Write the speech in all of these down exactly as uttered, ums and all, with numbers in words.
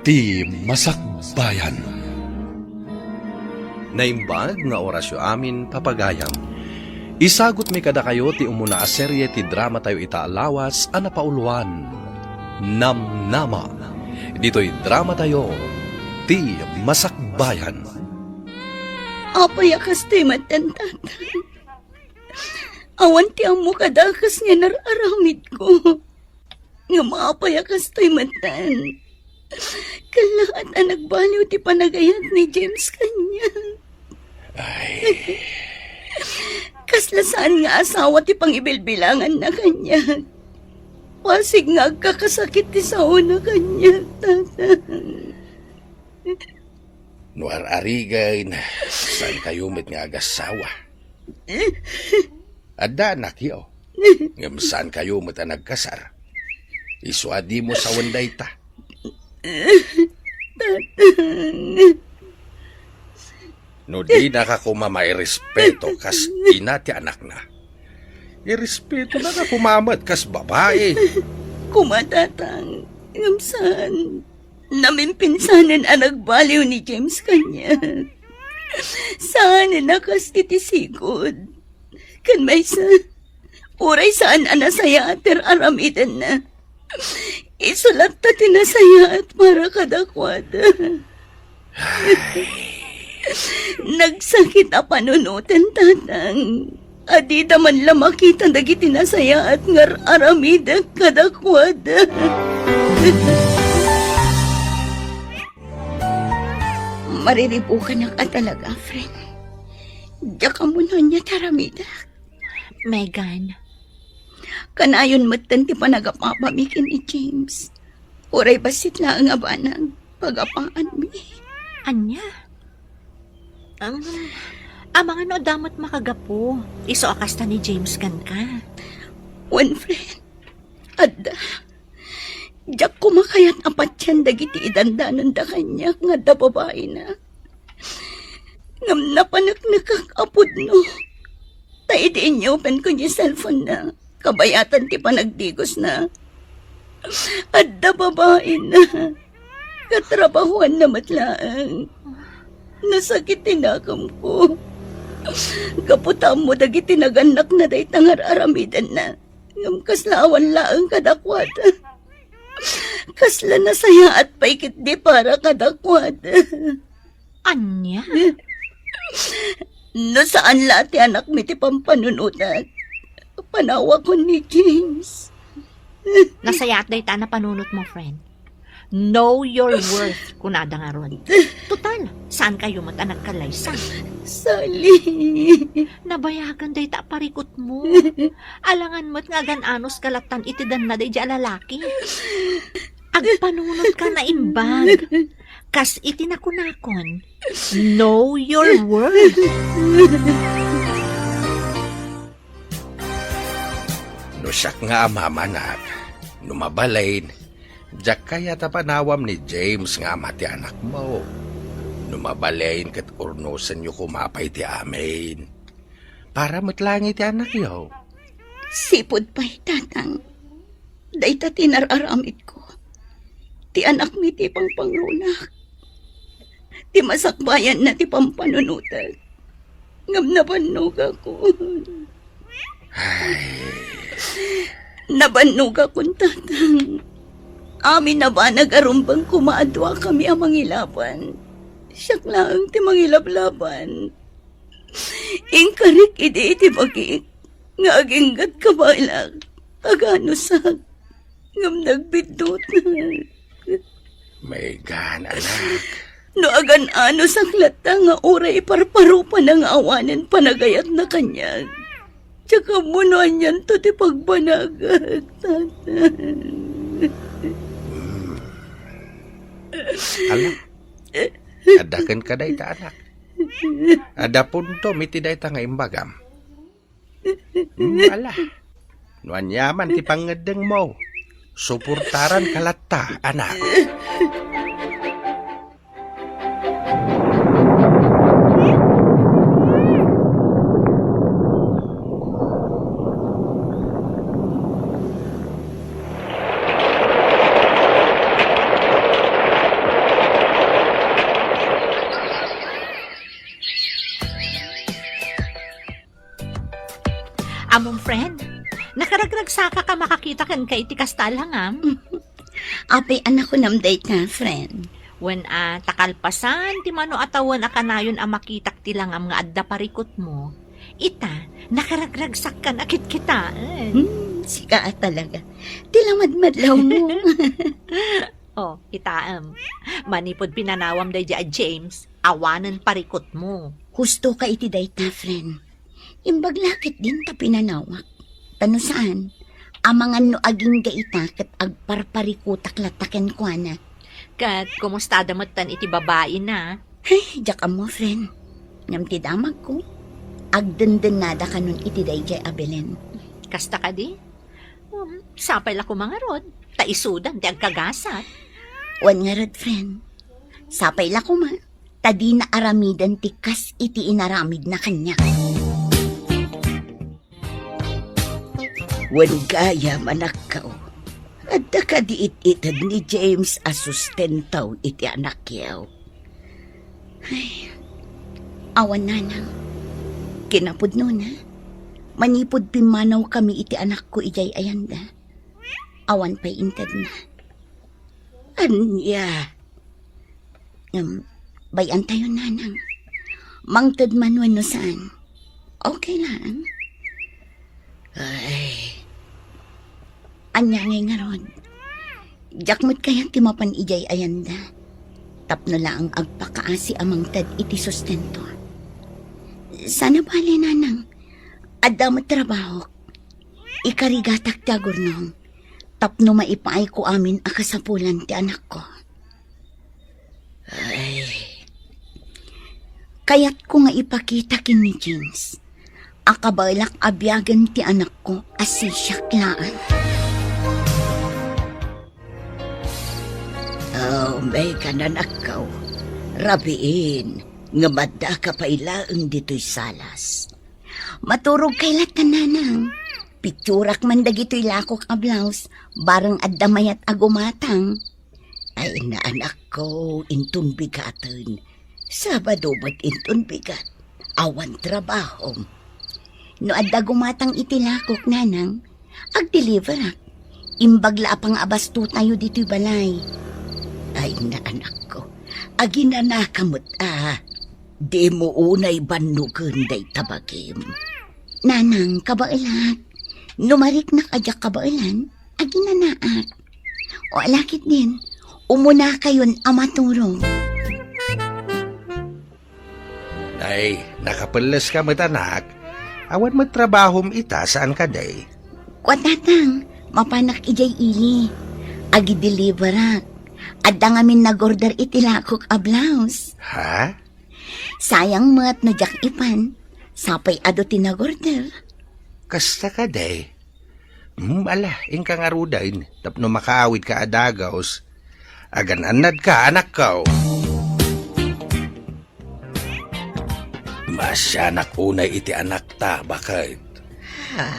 Ti Masakbayan. Naimbag nga orasyo amin, papagayam. Isagutmi kadakayo ti umuna a serie ti dramatayo ita a lawas a napauluan, Namnama. Ditoy dramatayo, Ti Masakbayan. Apay a kastoy met, Tatang? Awan ti ammo kadakes nga nar-aramidko. Ngem apay a kastoy metten? Kallaat a nagbaliw ti panagayat ni James kaniak. Ay. Kasla saan nga asawa ti pangibilbilanganna kaniak. Pasig nga agkakasakit ti saona kaniak, Tatang. No ar-arigen, saan kayo met nga agasawa? Adda anakyo, ngem saan kayo met a nagkasar? Isu a dimo sawen dayta. Tatang. No dinaka koma mairespeto kas ina ti anakna, irespetonaka koma met kas babai. Koma, Tatang, ngem saan. Namimpinsanen a nagbaliw ni James kaniak. Saanen a kas iti sigud. Ken maysa, uray saan a nasayaat ti ar-aramidenna, isu latta ti nasayaat para kadakuada. Nagsakit a panunoten, Tatang. A dida man la makita dagiti nasayaat nga ar-aramidek kadakuada. Mariribukanak a talaga, friend. Diak ammo no ania ti aramidek. Megan. Kanayon metten ti panagapapami ken ni James. Uray bassit laeng a banag, pagapaanmi. Ania? Ang, amangan no adda met makagapu, isu a kasta ni James kenka. Wen, friend, adda. Diak koma kayat a patien dagiti idandananda kaniak nga adda babaina. Ngem napaneknekak a pudno. Ta idi inyupenko ni cellphone-na, kabayatan ti panagdigosna, adda babaina. Katrabahuanna met laeng. Nasakit ti nakemko. Gapu ta ammo dagiti nagannakna dayta nga ar-aramidenna. Ngem kasla awan laeng kadakuada. Kasla nasayaat pay ketdi para kadakuada. Ania? No saan la ti anakmi ti pampanunotak, panawakon ni James. Nasayaat dayta a napanunotmo, friend. Know your worth, kunada ngarud. Total, saan kayo met a nagkalaysa? Sally. Nabayagan dayta a parikutmo. Alangan met nga agan-anos ka lattan iti danna daydi a lalaki. Agpanunotka naimbag. Kas iti nakunakon, know your worth. No siak nga amamanak, no mabalin, diak kayat a panawam ni James nga ama ti anakmo. No mabalin ket urnosenyo koma pay ti amin. Para met laeng iti anakyo. Sipud pay, Tatang. Dayta ti nar-aramidko. Ti anakmi ti pangpangrunak. Ti masakbayanna ti pampanunotek. Ngem nabannogakon. Ay. Nabannogakon, Tatang. Amin a banag a rumbeng koma a duakami a mangilaban. Siak laeng ti mangilablaban. Inkarik idi iti bagik nga aginggatka baelak, aganusak, ngem nagbiddut. Megan, anak. No agan-anusak latta nga uray iparparupana nga awanen panagayatna kaniak, diak ammo no anianto ti pagbanagak, Tatang. Hmm. Ala, adda kenka dayta, anak. Adda puntom iti dayta nga imbagam. Hmm, ala. No aniaman ti pangngeddengmo, suportaranka latta, anak. Friend, nakaragragsakak a makakita kenka iti kasta a langam. Apay a nakunam dayta, friend? Wen a, ta kalpasan ti mano a tawen a kanayon a makitak ti langam nga adda parikutmo, ita, nakaragragsakkan a kitkitaen. Hmm, sika a talaga. Ti lamadmadlawmo. Oh, kitaem. Manipud pinanawam daydiay a James, awanen parikutmo. Husto ka iti dayta, friend. Imbag la ketdin ta pinanawak. Ta no saan, amangan no agingga ita ket agparparikutak latta kenkuana. Ket kumustada metten iti babaina? Ay, diak ammo, friend. Ngem ti damagko, agdendennada kanon iti daydiay a Belen. Kasta kadi? Um, sapay la koma ngarud, ta isudan ti agkagasat. Wen ngarud, friend. Sapay la koma, ta dina aramiden ti kas iti inaramidna kaniak. Wen gayam, anakko, adda kadi it-ited ni James a sustento iti anakyo? Ay, awan, nanang. Kinapudnona, manipud pimmanawkami iti anakko idiay ayanda, awan pay intedna. Ania? Ngem, bay-antayon, nanang. Mangted man wenno saan, okay lang. Ay. Ania ngay ngarud? Diak met kayat ti mapan idiay ayanda tapno laeng agpakaasi a mangted iti sustento. Saan a bale, nanang. Adda met trabahok. Ikarigatak ti agurnong tapno maipaayko amin a kasapulan ti anakko. Ay. Kayatko nga ipakita ken ni James a kabaelak a biagen ti anakko a sisiak laeng. Oh, Megan, anakko. Rabiin, ngem addaka pay laeng ditoy salas. Maturogkay latta, nanang. Pitsurak man dagitoy lakok a blouse, bareng adda mayat a gumatang. Ay, naanakko, inton bigaten. Sabado met inton bigat. Awan trabahom. No adda gumatang iti lakok, nanang, agdeliverak. Imbag la a pangabastotayo ditoy balay. Ay, naanakko, aginanaka met a. Dimo unay bannogen dayta bagim. Nanang, kabaelak. No mariknak a diak kabaelan, aginanaak. O, ala ketdin, umunakayon a maturog. Nay, nakapelles ka met, anak. Awan met trabahom ita, saan kadi? Kua, tatang, mapanak idiay ili. Agideliverak. Adda ngamin nagorder iti lakok a blouse. Ha? Sayang met no diak ipan. Sapay adu ti nagorder. Kasta kadi? Hmm, ala, inka ngaruden tapno makaawidka a dagus. Agan-annadka, anakko. Maasianak unay iti anakta, baket. Ha?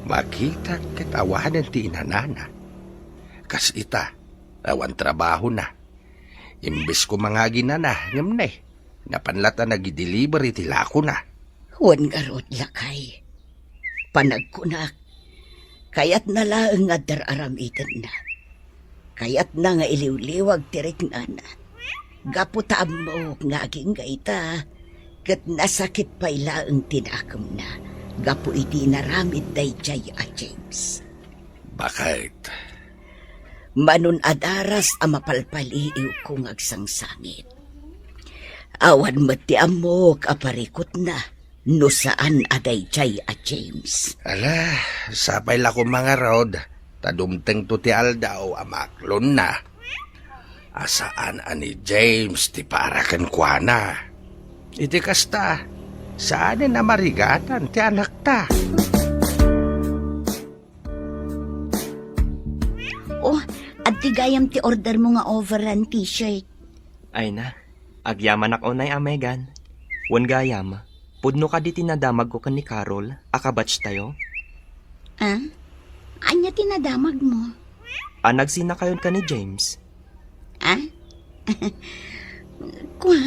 Makitak ket awanen ti inanana. Kas ita, awan trabahona. Imbes koma nga aginana, ngem ne, napan latta nagideliver iti lakona. Wen ngarud, lakay. Panagkunak, kayatna laeng nga adda ar-aramidenna. Kayatna nga iliwliwag ti riknana. Gapu ta ammok nga agingga ita, ket nasakit pay laeng ti nakemna gapu iti inaramid daydiay a James. Baket? Manon a daras a mapalpaliiwko nga agsangsangit. Awan met ti ammok a parikutna no saan a daydiay a James. Ala, sapay la koma ngarud, ta dumtengto ti aldaw a maaklonna a saan a ni James ti para kenkuana. Iti kasta, saanen a marigatan ti anakta. Oh, adtoy gayam ti ordermo nga overrun t-shirt. Ay na, agyamanak unay a, Megan. Wen gayam, pudno kadi ti nadamagko ken ni Carol a kabatchtayo? Ah? Ania ti nadamagmo? A nagsinakayon ken ni James. Ah? Kua?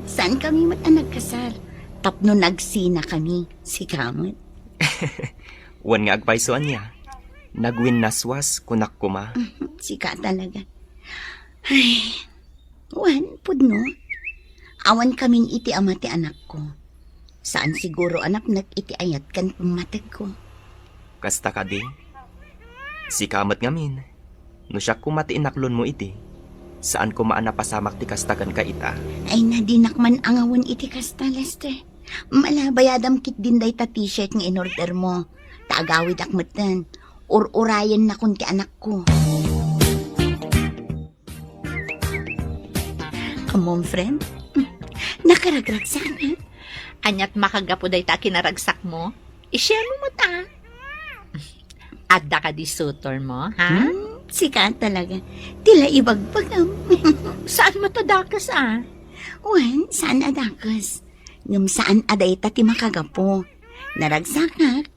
Saan kami met a nagkasar? Tapno nagsinakami, sika met. Wen nga agpayso ania? Nagwinnaswas, kunak koma. Sika talaga. Ay, wen, pudno. Awan kamin iti ama ti anakko. Saan siguro a napnek iti ayat ken pammategko. Kasta kadi? Sika met ngamin. No siak koma ti inaklonmo idi, saan koma a napasamak ti kasta kenka ita. Ay, na dinak man angawen iti kasta, Lester. Mala, bayadam ketdin dayta t-shirt nga in-ordermo. Ta agawidak metten. Ur-urayennakon ti anakko. Ammom, friend? Nakaragragsak, ha? Aniat makagapu dayta a kinaragsakmo? I-share mo met, a. Adda kadi suitormo, ha? Hmm, sika talaga. Ti la ibagbagam. Saan met a dakes, a? Wen, saan a dakes. Ngem saan a dayta ti makagapu. Naragsakak.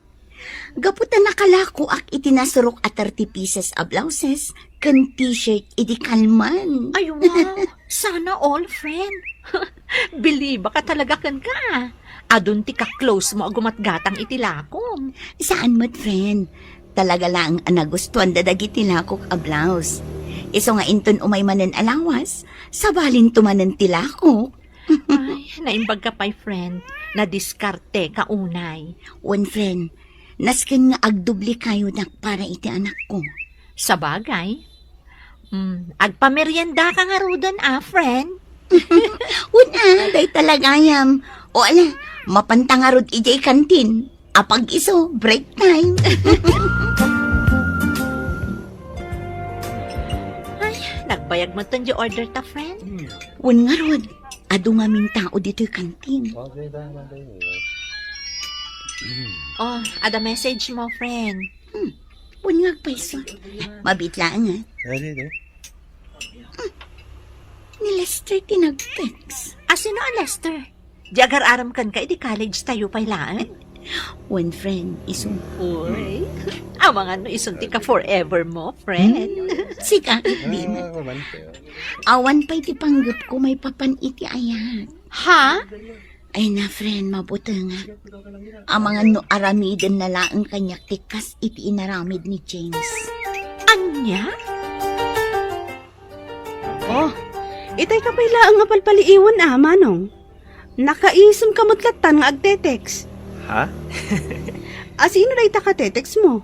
Gapu ta nakalakoak iti nasurok a thirty pieces a blouses ken t-shirt idi kalman. Ay, wow! Sana all, friend. Believe-ak talaga kenka. Adun ti ka-close mo a gumatgatang iti lakom. Saan met, friend. Talaga laeng a nagustuanda dagiti lakok a blouse. Isu nga inton umay manen a lawas, sabalinto manen ti lakok. Ay, naimbagka pay, friend. Nadiskarteka unay. Wen, friend. Nasken nga agdoblekayodak para iti anakko. Sabagay. Mm, agpameriendaka ngaruden, a, friend? Wen, a, dayta la gayam. O, ala, mapanta ngarud idiay kantin. Apag-isu, break time. Ay, nagbayag metten diay order ta, friend. Wen ngarud, adu ngamin tao ditoy kantin. Oh, adda message mo, friend. Hmm, wen nga agpayso. Mabiit laeng, a. Ni Lester ti nag-text. A, sino a Lester? Di agar-arem kenka idi college tayo pay laeng? Wen, friend, isu. Uy, amangan no isun ti ka-forever mo, friend. Hmm, sika ket di met. Awan pay ti panggepko maipapan iti ayat. Ha? Ay na, friend, mabutengak. Amangan no aramidenna laeng kaniak ti kas iti inaramid ni James. Ania? Oh, itay ka pay laeng nga palpaliiwen, a, Manong. Nakaisem ka met lattan nga agte-text. Ha? A, sino dayta ka-text mo?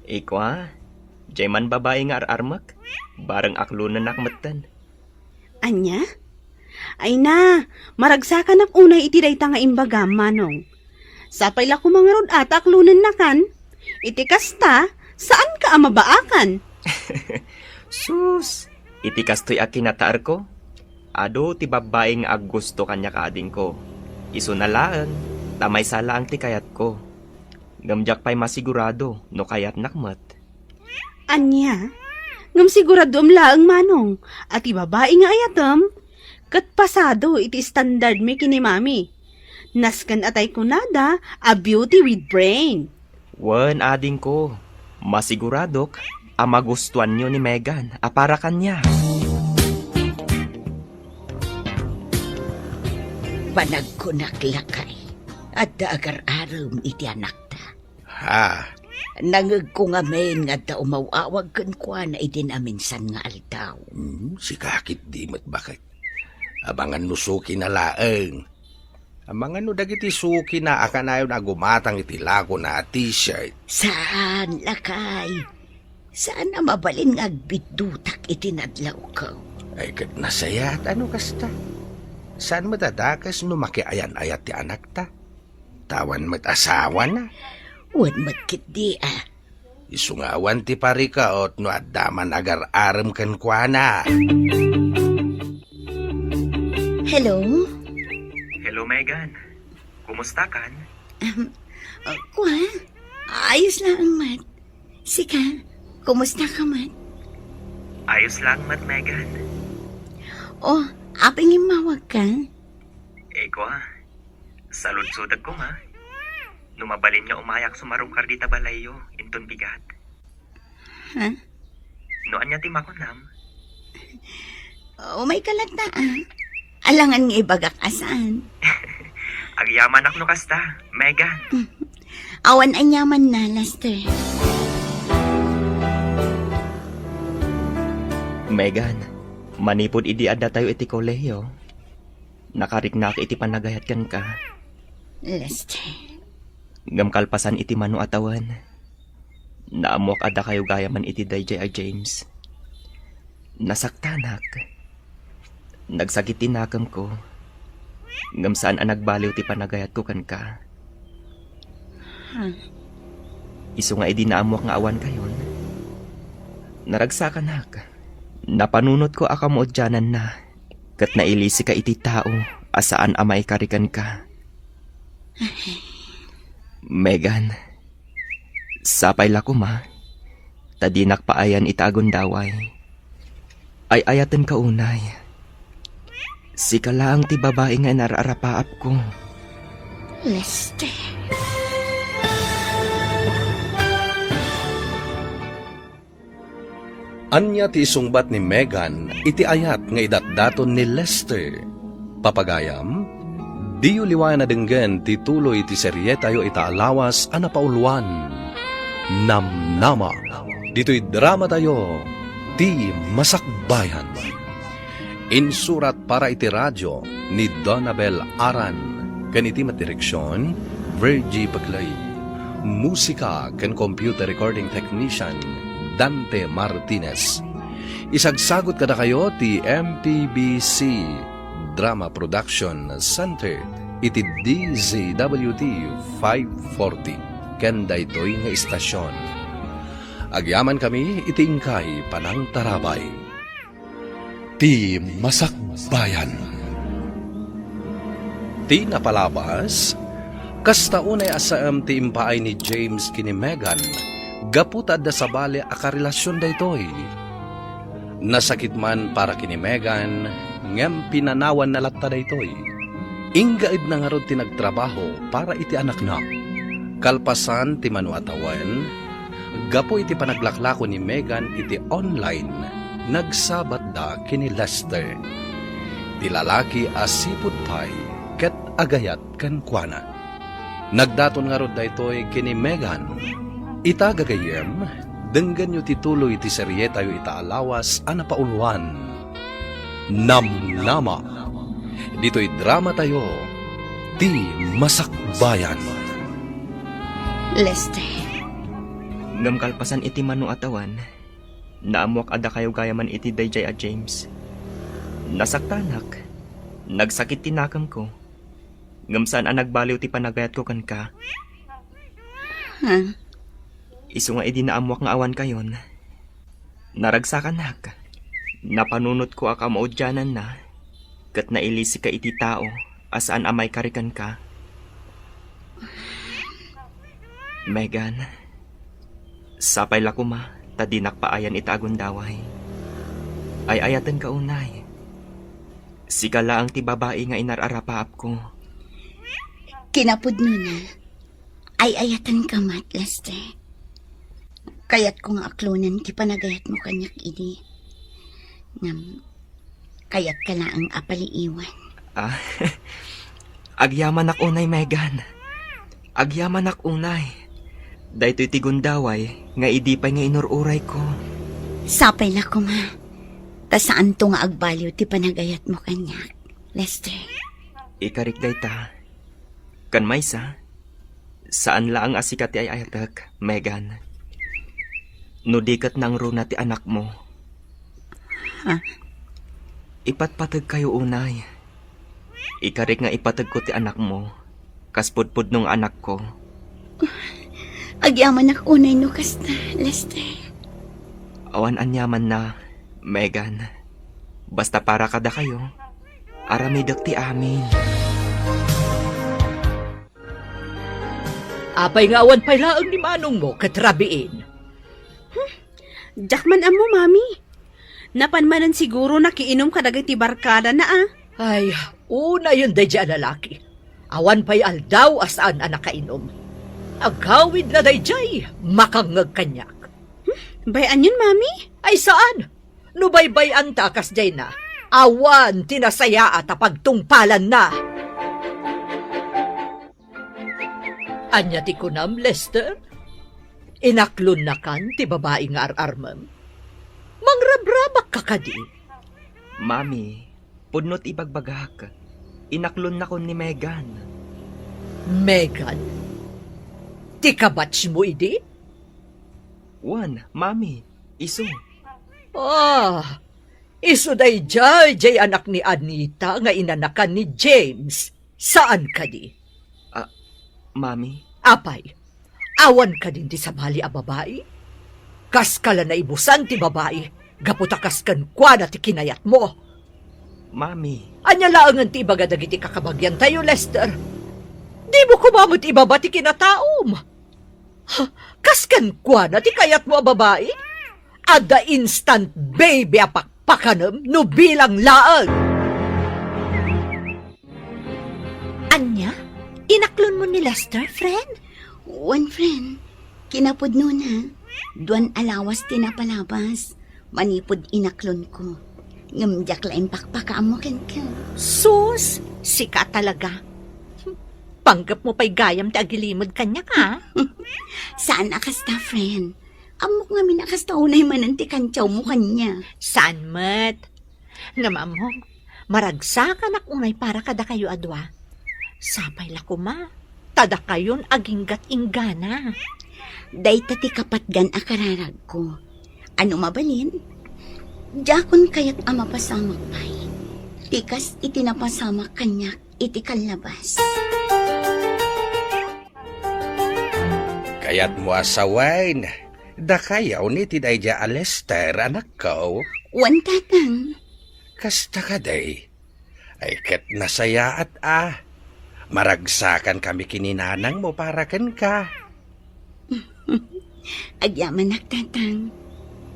Ikua, diay man babai nga ar-armek. Bareng aklonennak metten. Ania? Ay na, maragsakanak unay iti dayta nga imbagam, Manong. Sapay la koma ngarud a ta aklonennakan. Iti kasta, saanka a mabaakan. Sus, iti kastoy a kinataerko, adu ti babbai nga aggusto kaniak, adingko. Isuna laeng, ta maysa laeng ti kayatko. Ngem diak pay masigurado no kayatnak met. Ania? Ngem siguradoem laeng, Manong, a ti babai nga ayatem ket pasado iti standard mi ken ni Mami. Nasken a tay kunada a beauty with brain. Wen, adingko, masiguradok a magustuanyo ni Megan a para kaniak. Panagkunak, lakay, adda agar-arem iti anakta. Ha? Nangegko ngamin nga adda umaw-awag kenkuana idi naminsan nga aldaw. Hmm, sika ketdi met baket. Amangan no sukina laeng. Amangan no dagiti sukina a kanayon a gumatang iti lakona a t-shirt. Saan, lakay? Saan a mabalin nga agbiddutak iti nadlawko? Ay, ket nasayaat a no kasta. Saan met a dakes no makiayan-ayat ti anakta? Ta awan met asawana. Wen met ketdi a. Isu nga awan ti parikaot no adda man agar-arem kenkuana. Hello? Hello, Megan. Kumusta kan? Um, uh, kua? Ayos laeng met. Sika, kumusta ka met? Ayos laeng met, Megan. Oh, apay nga immawag ka? Eh, kua, saludsodek koma. No mabalin nga umayak sumarungkar dita balayyo, inton bigat. Ha? No ania ti makunam? Umay ka latta, a. Alangan nga ibagak a saan. Agyamanak no kasta, Megan. Awan aniamanna, Lester. Megan, manipud idi addatayo iti kolehiyo, nakariknak iti panagayat kenka. Lester. Ngem kalpasan iti mano a tawen, naammoak a dakayo gayamen iti daydiay a James. Nasaktanak. Nagsakit ti nakemko. Ngem saan a nagbaliw ti panagayatko kenka. Huh? Isu nga idi naammoak nga awankayon, naragsakanak. Napanunotko a kamaudiananna, ket nailisika iti tao a saan a maikari kenka. Megan, sapay la koma, ta dinak paayan ita a gundaway. Ay-ayatenka unay. Sika laeng ti babai nga inar-arapaapko. Lester. Ania ti isungbat ni Megan iti ayat nga idatdaton ni Lester? Papagayam, diyo liwayan a denggen ti tuloy ti serietayo ita a lawas a napauluan, Namnama. Ditoy dramatayo, Ti Masakbayan. Insurat para iti radio ni Donabel Aran, ken iti met direksion, Virgie Paclay. Musika ken computer recording technician, Dante Martinez. Isagsagut kadakayo ti M P B C Drama Production Center iti D Z W T five forty ken daytoy nga istasion. Agyamankami iti inkay panangtarabay. Ti Masakbayan. Ti napalabas, kasta unay a saem ti impaay ni James ken ni Megan gapu ta adda sabali a karelasion daytoy. Nasakit man para ken ni Megan, ngem pinanawanna latta daytoy. Inggaedna ngarud ti nagtrabaho para iti anakna. Kalpasan ti mano a tawen, gapu iti panaglaklako ni Megan iti online, nagsabatda ken ni Lester, ti lalaki a sipud pay ket agayat kenkuana. Nagdaton ngarud daytoy ken ni Megan. Ita, gagayyem, denggenyo ti tuloy ti serietayo ita a lawas a napauluan, Namnama. Ditoy dramatayo, Ti Masakbayan. Lester. Ngem kalpasan iti mano a tawen, naammoak a dakayo gayamen iti daydiay a James. Nasaktanak. Nagsakit ti nakemko. Ngem saan a nagbaliw ti panagayatko kenka. Ha? Isu nga idi naammoak nga awankayon, naragsakanak. Napanunotko a kamaudiananna, ket nailisika iti tao a saan a maikari kenka. Megan, sapay la koma ta dinak paayan ita a gundaway. Ay-ayatenka unay. Sika laeng ti babai nga inar-arapaapko. Kinapudnona, ay-ayatenka met, Lester. Kayatko nga aklonen ti panagayatmo kaniak idi. Ngem, kayatka laeng a paliiwan. Ah, agyamanak unay, Megan. Agyamanak unay. Daytoy ti gundaway nga idi pay nga inur-urayko. Sapay la koma. Ta saanto nga agbaliw ti panagayatmo kaniak, Lester. Ikarik dayta. Ken maysa, saan laeng a sika ti ay-ayatek, Megan. No di ket nangruna ti anakmo. Ha? Ipatpategkayo unay. Ikarik nga ipategko ti anakmo, kas pudpudno nga anakko. Agyamanak unay no kasta, Lester. Awan aniamanna, Megan. Basta para kadakayo, aramidek ti amin. Apay nga awan pay laeng ni manongmo ket rabiin? Hmm, diak man ammo, Mami. Napan manen siguro nakiinom kadagiti barkadana, a. Ay, unayen daydiay a lalaki. Awan pay aldaw a saan a nakainom. Agawidna daydiay, makangngeg kaniak. Hmm, bay-anyon, Mami? Ay, saan! No baybay-anta a kasdiayna, awan ti nasayaat a pagtungpalanna. Ania ti kunam, Lester? Inaklonnakan ti babai nga ar-armem? Mangrabrabakka kadi? Mami, pudno ti ibagbagak. Inaklonnakon ni Megan. Megan? Ti kabatsmo idi? Wen, Mami, isu. Ah, isu daydiay, diay anak ni Anita nga inanakan ni James. Saan kadi? Ah, Mami? Apay, awan kadin ti sabali a babai? Kaska la naibusan ti babai, gapu ta kas kenkuana ti kinayatmo. Mami. Ania laengen ti ibaga dagiti kakabagiantayo, Lester? Dimo koma met ibaba ti kinataom. Ha, kas kenkuana ti kayatmo a babai? Adda instant baby a pakpakanem no bilang laeng. Ania? Inaklonmo ni Lester, friend? Wen, friend. Kinapudnona, duan a lawas ti napalabas. Manipud inaklonko. Ngem diak la impakpakaammo kenka. Sus, sika talaga. Panggepmo pay gayam ti agilimed kaniak, a? Saan a kasta, friend. Ammok ngamin a kasta unay manen ti kantiawmo kaniak. Saan met? Ngem ammom, maragsakanak unay para kadakayo a dua. Sapay la koma, ta dakayon aginggat inggana. Dayta ti kapatgan a kararagko. Ano mabalin? Diakon kayat a mapasamak pay. Ti kas iti napasamak kaniak iti kallabas. Kayatmo a sawen, dakayo ni ti daydiay a Lester, anakko? Wen, tatang. Kasta kadi? Ay, ket nasayaat a. Maragsakankami ken ni nanangmo para kenka. Agyamanak, tatang.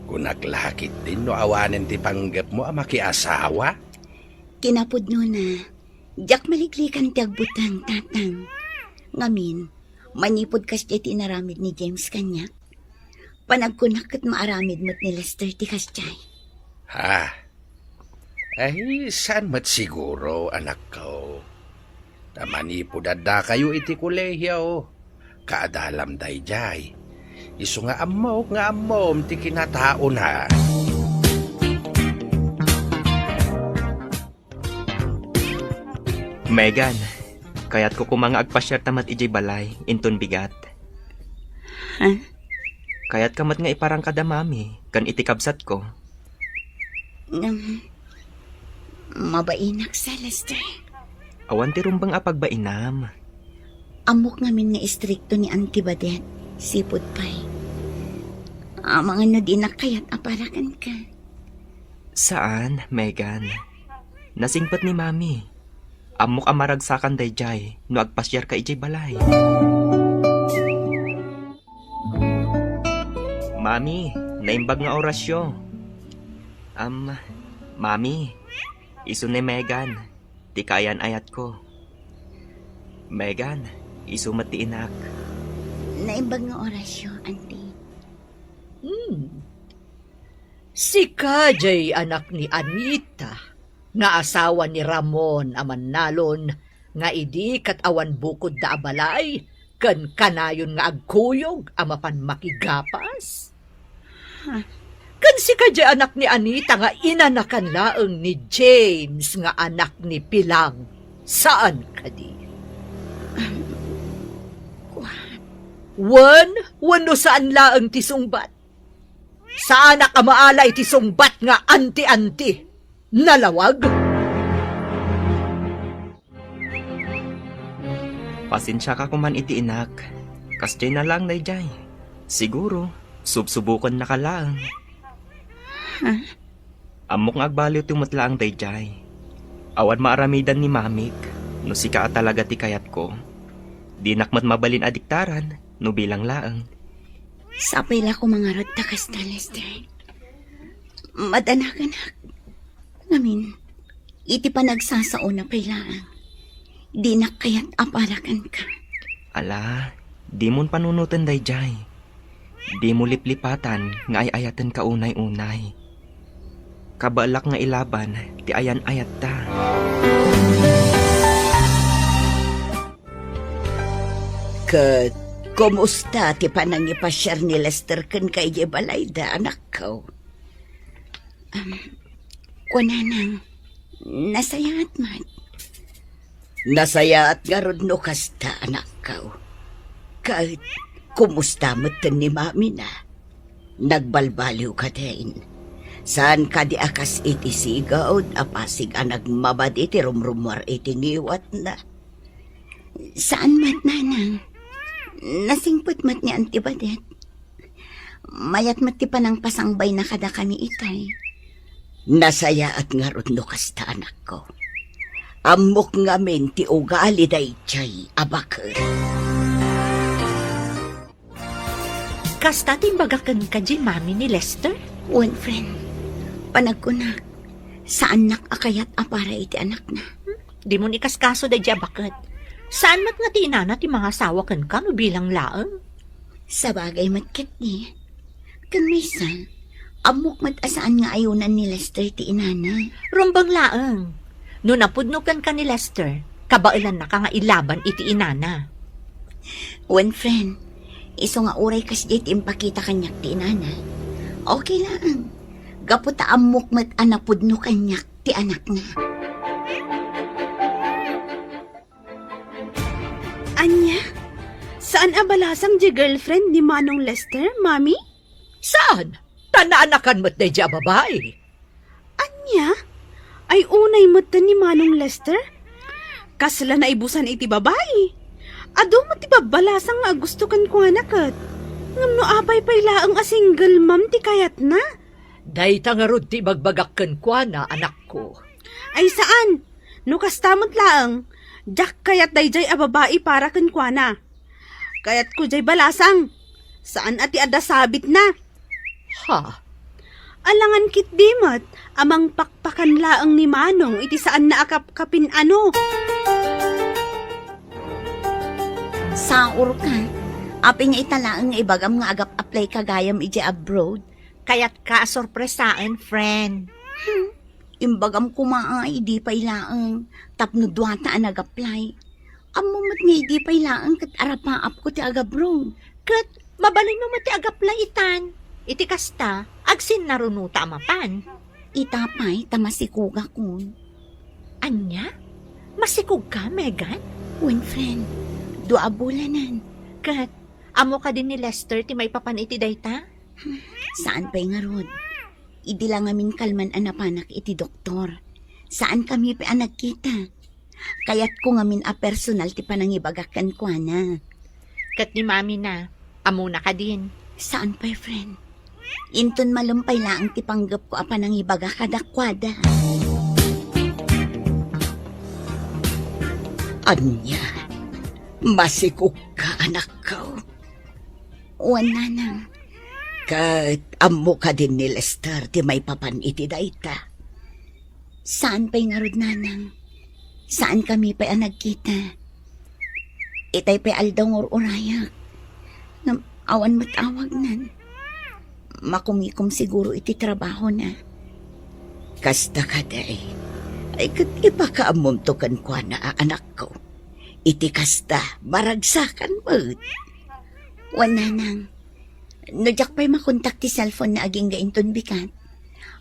Kunak la ketdin no awanen ti panggepmo a makiasawa? Kinapudnona, diak maliklikan ti agbuteng, tatang. Ngamin, manipud kasdiay ti inaramid ni James kaniak, panagkunak ket maaramid met ni Lester ti kasdiay. Ha? Ay, saan met siguro, anakko. Ta manipud addakayo iti kolehio, kaadalam daydiay. Isu nga ammok nga ammom ti kinataona. Megan, kayatko koma nga agpasiarta met idiay balay, inton bigat. Ha? Kayatka met nga iparang kada mami, ken iti kabsatko. Ngem, mabainak sa, Lester. Awan ti rumbeng a pagbainam. Ammok ngamin nga istrikto ni Auntie Badet, sipud pay. Amangan no dinak kayat a para kenka. Saan, Megan. Nasingpet ni Mami. Ammok a maragsakan daydiay no agpasiarka idiay balay. Mami, naimbag nga orasyo. Am, Mami, isu ni Megan, ti kaayan-ayatko. Megan, isu met ti inak. Naimbag nga orasyo, Auntie. Hmm. Sika diay anak ni Anita, nga asawa ni Ramon a mannalon, nga idi ket awan bukodda a balay, ken kanayon nga agkuyog a mapan makigapas? Ha? Ken sika diay anak ni Anita nga inanakan laeng ni James nga anak ni Pilang, saan kadi? Kuan. Wen, wenno saan laeng ti sungbat? Saanak a maala iti sungbat nga anti-anti. Nalawag? Pasensiaka koman iti inak. Kasdiay na laeng daydiay. Siguro, subsubokennaka laeng. Ha? Ammok nga agbaliwto met laeng daydiay. Awan maaramidan ni Mamik, no sika a talaga ti kayatko. Dinak met mabalin a diktaran, no bilang laeng. Sapay la koma ngarud ta kasta, Lester. Madanakenak. Ngamin, iti panagsasaona pay laeng, dinak kayat a para kenka. Ala, dimon panunoten daydiay. Dimo liplipatan nga ay-ayatenka unay-unay. Kabaelak nga ilaban ti ayan-ayatta. Ket kumusta ti panangipasiar ni Lester kenka idiay balayda, anakko? Um, kunanang, nasayaat met. Nasayaat ngarud no kasta, anakko. Ket kumusta metten ni mamina? Nagbalbaliw kadin? Saan kadi a kas iti sigud a pasig a nagmamadi ti rumrummuar iti ngiwatna? Saan met, nanang. Nasingpet met ni Auntie Badet. Mayat met ti panangpasangbayna kadakami itay. Nasayaat ngarud no kasta, anakko. Ammok ngamin ti ugali daydiay a baket. Kasta ti imbagak kenka diay mami ni Lester? Wen, friend. Panagkunak, saannak a kayat a para iti anakna. Dimo ikaskaso daydiay a baket. Saan met nga ti inana ti mangasawa kenka no bilang laeng? Sabagay met ketdi. Ken maysa, ammok met a saan nga ayunan ni Lester ti inana. Rumbeng laeng. No napudno kenka ni Lester, kabaelannaka nga ilaban iti inana. Wen, friend, isu nga uray kasdiay ti impakita kaniak ti inana, okay laeng. Gapu ta ammok met a napudno kaniak ti anakna. Ania? Saan a balasang diay girlfriend ni Manong Lester, Mami? Saan? Ta naanakan met daydiay a babai. Ania? Ay, unay metten ni Manong Lester? Kasla naibusan iti babai. Adu met ti babbalasang nga agusto kenkuana ket. Ngem no apay pay laeng a single mom ti kayatna? Dayta ngarud ti ibagbagak kenkuana, anakko. Ay, saan? No kasta met laeng, diak kayat daydiay a babai para kenkuana. Kayatko diay balasang. Saan a ti adda sabitna. Ha? Alangan ketdi met a mangpakpakan laeng ni Manong iti saanna a kapkapin-ano. Saurka, apay nga ita laeng nga ibagam nga agap-apply ka gayam idiay abroad? Kayatka a sorpresaen, friend. Hmm. Imbagam koma a idi pay laeng tapno duata a nag-apply. Ammom met nga idi pay laeng ket arapaapko ti agabroad. Ket mabalinmo met ti agaplay itan. Iti kasta, agsinnarunota a mapan. Ita pay ta masikogakon. Ania? Masikogka, Megan? Wen, friend. Dua a bulanen. Ket ammo kadi ni Lester ti maipapan iti dayta? Saan pay ngarud. Idi la ngamin kalman a napanak iti doktor. Saankami pay a nagkita. Kayatko ngamin a personal ti panangibagak kenkuana. Ket ni Mami na, ammona kadin? Saan pay, friend. Inton malem pay laeng ti panggepko a panangibaga kadakuada. Ania? Masikogka, anakko? Wen, nanang. Ket ammo kadin ni Lester ti maipapan iti dayta? Saan pay ngarud, nanang. Saankami pay a nagkita. Itay pay aldaw nga ur-urayak. Ngem awan met awagnan. Makumikom siguro iti trabahona. Kasta kadi. Ay, ket ipakaammomto kenkuana a anakko. Iti kasta, maragsakan met. Wen, nanang. No diak pay makontak ti cellphone na agingga inton bigat,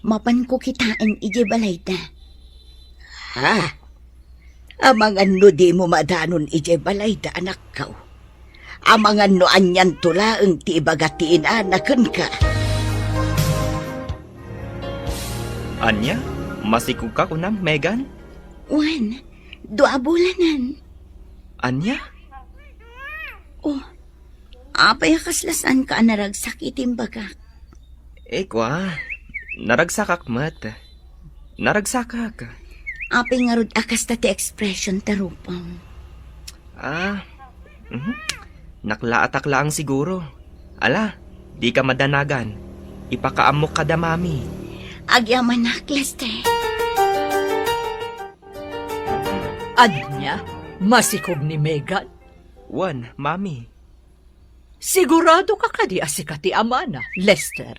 mapanko kitaen idiay balayda. Ha? Amangan no dimo madanon idiay balayda, anakko. Amangan no anianto laeng ti ibaga ti inana kenka. Ania? Masikogka kunam, Megan? Wen, dua a bulanen. Ania? Oh, apay a kasla saanka a naragsak iti imbagak? Eh, kua, naragsakak met. Naragsakak. Apay ngarud a kasta ti expression ta, Rupong? Ah, mhm. Naklaatak laeng siguro. Ala, dika madanagan. Ipakaammok kada Mami. Agyamanak, Lester. Ania? Masikog ni Megan? Wen, Mami. Sigurado ka kadi a sika ti amana, Lester?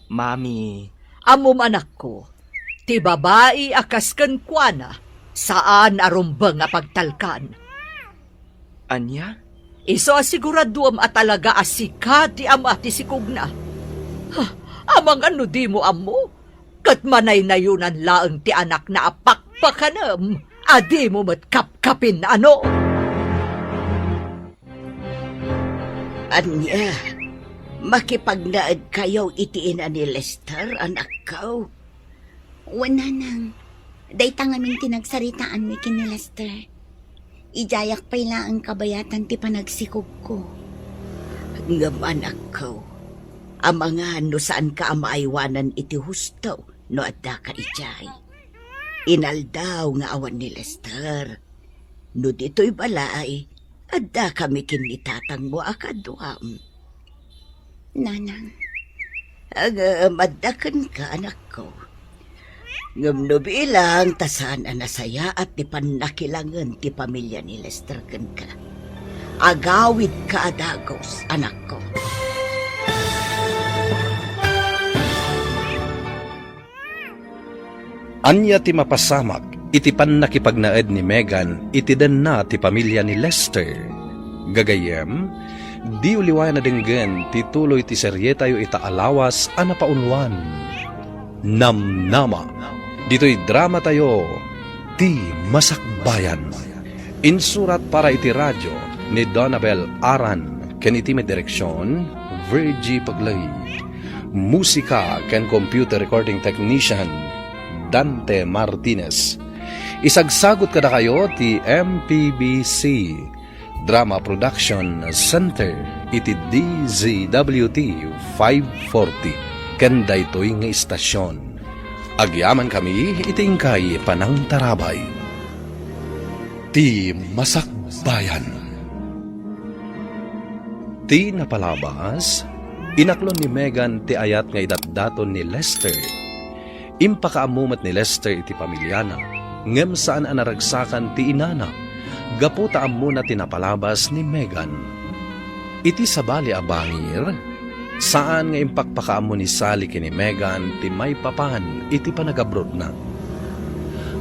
Mami. Ammom, anakko, ti babai a kas kenkuana, saan a rumbeng a pagtalkan. Ania? Isu a siguraduem a talaga a sika ti ama ti sikogna. Ha, amangan no dimo ammo, ket manaynayonan laeng ti anakna a pakpakanem a dimo met kapkapin, ano? Ania, makipagnaedkayo iti ina ni Lester, anakko? Wen, nanang, dayta ngamin ti nagsaritaanmi ken ni Lester. Idiayak pay laeng kabayatan ti panagsikogko. Ngem, anakko, amangan no saanka a maaywanan iti husto no addaka idiay. Inaldaw nga awan ni Lester. No ditoy balay, addakami ken ni tatangmo a kaduam. Nanang. Ngem adda kenka, anakko. Ngem no bilang ta saan a nasayaat ti pannakilangen ti pamilia ni Lester kenka, agawidka a dagus, anakko. Ania ti mapasamak iti pannakipagnaed ni Megan iti denna ti pamilia ni Lester? Gagayyem, diyo liwayan a denggen ti tuloy ti serietayo ita a lawas a napauluan, Namnama. Ditoy dramatayo, Ti Masakbayan. Insurat para iti radio ni Donabel Aran ken iti may direksion, Virgie Paglay. Musika ken computer recording technician, Dante Martinez. Isagsagut kadakayo ti M P B C Drama Production Center iti D Z W T five forty ken daytoy nga istasyon. Agyamankami iti inkay panangtarabay. Ti Masakbayan. Ti napalabas, inaklon ni Megan ti ayat nga idatdaton ni Lester. Impakaammo met ni Lester iti pamiliana, ngem saan a naragsakan ti inana, gapu ta ammona ti napalabas ni Megan. Iti sabali a bangir, saan nga impakpakaammo ni Sally ken ni Megan ti maipapan iti panagabrodna.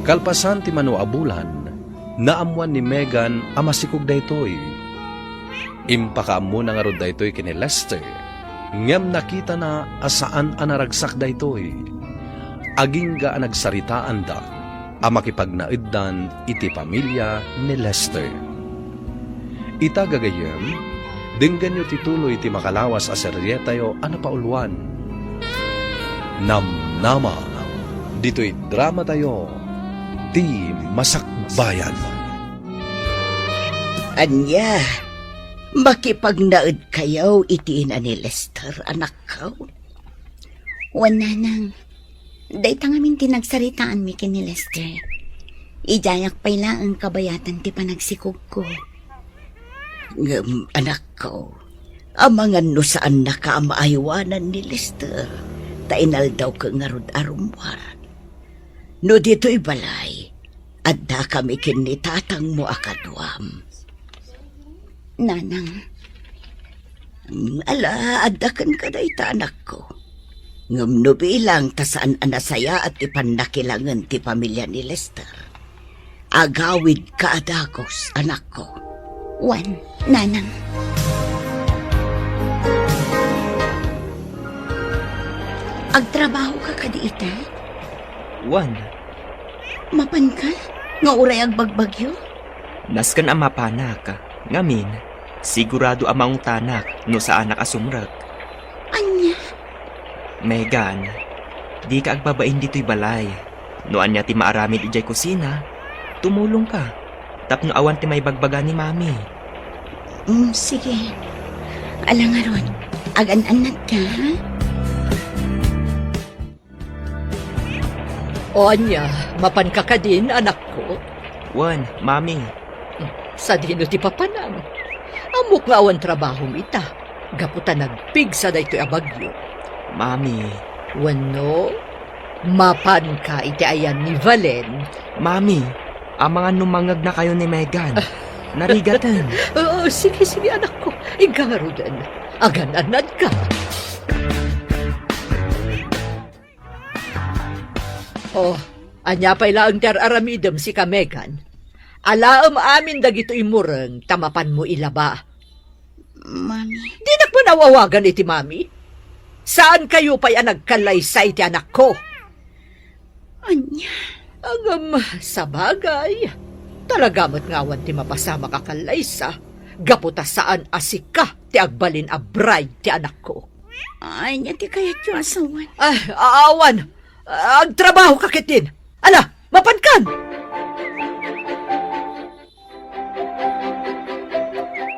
Kalpasan ti mano a bulan, naammoan ni Megan a masikog daytoy. Impakaammona ngarud daytoy ken ni Lester, ngem nakitana a saan a naragsak daytoy. Agingga a nagsaritaanda a makipagnaeddan iti pamilia ni Lester. Ita gagayyem, denggenyo ti tuloy ti makalawas a serietayo a napauluan, Namnama, ditoy dramatayo, Ti Masakbayan. Ania, makipagnaedkayo iti ina ni Lester, anakko? Wen, nanang. Dayta ngamin ti nagsaritaanmi ken ni Lester. Idiayak pay laeng kabayatan ti panagsikogko. Ngem, anakko, amangan no saannaka a maaywanan ni Lester, ta inaldawka ngarud a rummuar. No ditoy balay, addakami ken ni tatangmo a kaduam. Nanang. Mm, ala, adda kenka dayta, anakko. Ngem no bilang ta saan a nasayaat ti pannakilangen ti pamilia ni Lester, agawidka a dagus, anakko. Wen, nanang. Agtrabahoka kadi ita? Wen. Mapanka? Nga uray agbagbagyo? Nasken a mapanak. Ngamin, sigurado a maungtanak no saanak a sumrek. Ania? Megan, dika agbabain ditoy balay. No ania ti maaramid idiay kusina, tumulongka tapno awan ti maibagbaga ni Mami. Mm, sige. Ala ngarud, agan-annatka, ha? O ania, mapanka kadin, anakko? Wen, Mami. Sadino ti papanam? Ammok nga awan trabahom ita, gapu ta nagpigsa daytoy a bagyo. Mami. Wenno, mapanka iti ayan ni Valen? Mami, amangan no mangegnakayo ni Megan. Narigaten. Oo, sige, sige, anakko. Igaruden. Agan-annadka. Oh, ania pay laeng ti ar-aramidem, sika, Megan? Alaem amin dagitoy mureng ta mapanmo ilaba. Mami. Dinak man awawagan iti mami. Saankayo pay a nagkallaysa iti anakko. Ania? Ngem, sabagay, talaga met nga awan ti mapasamak a kallaysa, gapu ta saan a sika ti agbalin a bride ti anakko. Ania ti kayatyo a sawen? Ah, awan. Agtrabaho ka ketdin. Ala, mapankan!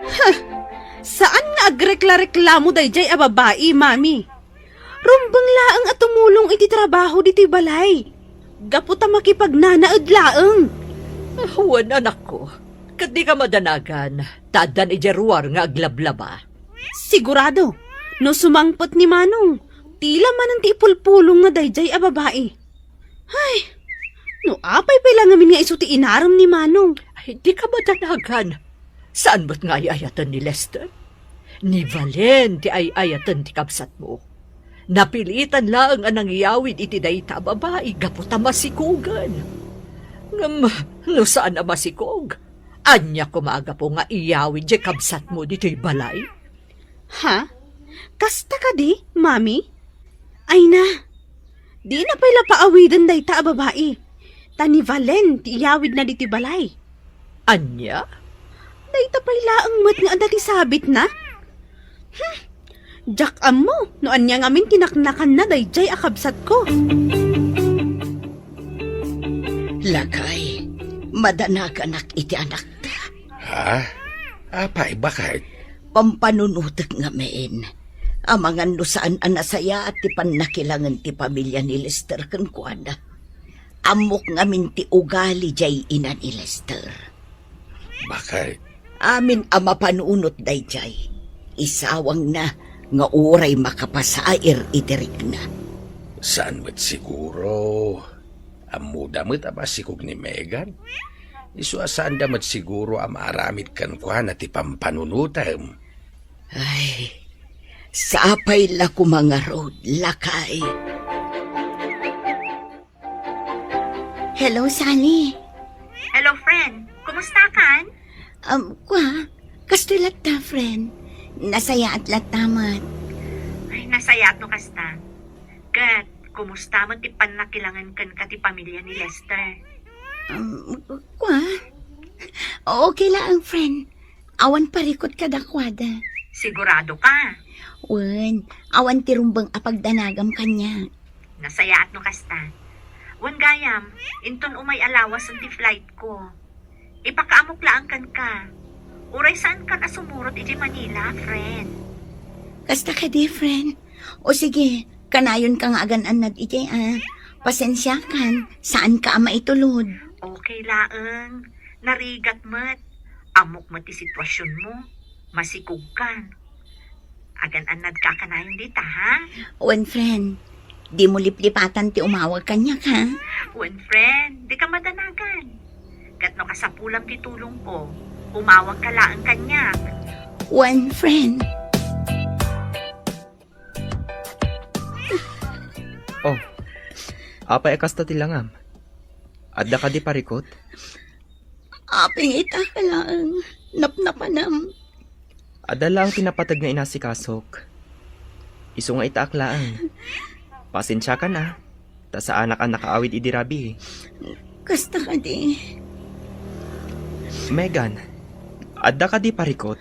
Ha! Saan nga agrekla-reklamo daydiay a babai, Mami. Rumbeng laeng a tumulong iti trabaho ditoy balay. Gapu ta makipagnanaed laeng. Wen, anakko, ket dika madanagan, ta addan idiay ruar nga aglablaba. Sigurado, no sumangpet ni Manong, tila manen ti ipulpulong nga daydiay a babai. Ay, no apay pay la ngamin nga isu ti inarem ni Manong? Ay, dika madanagan. Saan met nga ay-ayaten ni Lester? Ni Valen ti ay-ayaten ti kabsatmo. Napilitan laeng a nangiyawid iti dayta a babai gapu ta masikogen. Ngem, no saan a masikog, ania koma a gapu nga iyawid diay kabsatmo ditoy balay? Ha? Kasta kadi, Mami? Ay na, dina pay la paawiden dayta a babai. Ta ni Valen ti iyawidna ditoy balay. Ania? Dayta pay laeng met nga adda ti sabitna? Hmm, diak ammo no ania ngamin ti naknakanna daydiay a kabsatko. Lakay, madanaganak iti anakta. Ha? Apay, baket? Pampanunotek ngamin. Amangan no saan a nasayaat ti pannakilangen ti pamilia ni Lester kenkuana. Ammok ngamin ti ugali diay ina ni Lester. Baket? Amin a mapanunot daydiay, isawangna nga uray makapasair iti rikna. Saan met siguro? Ammoda met a masikog ni Megan? Isu a saanda met siguro a maaramid kenkuana ti pampanunotem. Ay, sapay la koma ngarud, lakay. Hello, Sally. Hello, friend. Kumusta kan? Um, kwa, kastoy latta, friend. Nasayaat latta met. Ay, nasayaat no kasta. Ket, kumusta met ti pannakilangen kenka ti pamilia ni Lester? Um, kwa? Okay laeng, friend. Awan parikut kadakuada. Sigurado ka? Wen, awan ti rumbeng a pagdanagam kaniak. Nasayaat no kasta. Wen gayam, inton umay a lawasen ti flight ko. Ipakaamok laeng kenka. Uray saan kan a sumurot idiay Manila, friend. Kasta kadi, friend? O sige, kanayonka nga agan-annad idiay, a. Pasensiakan, saanka a maitulod. Okay laeng. Narigat met. Ammok met ti situasionmo. Masikogkan. Agan-annadka kanayon dita, ha? Wen, friend. Dimo liplipatan ti umawag kaniak, ha? Wen, friend. Dika madanagan. Ket no kasapulam ti tulongko, umawagka laeng kaniak. Wen, friend. Oh, apay a kasta ti langam? Adda kadi parikut? Apay nga itaak laeng, napnapanam. Adda laeng ti napateg nga inasikasok. Isu nga itaak laeng. Pasensiakan a, ta saanak a nakaawid idi rabii. Kasta kadi. Megan, adda kadi parikut?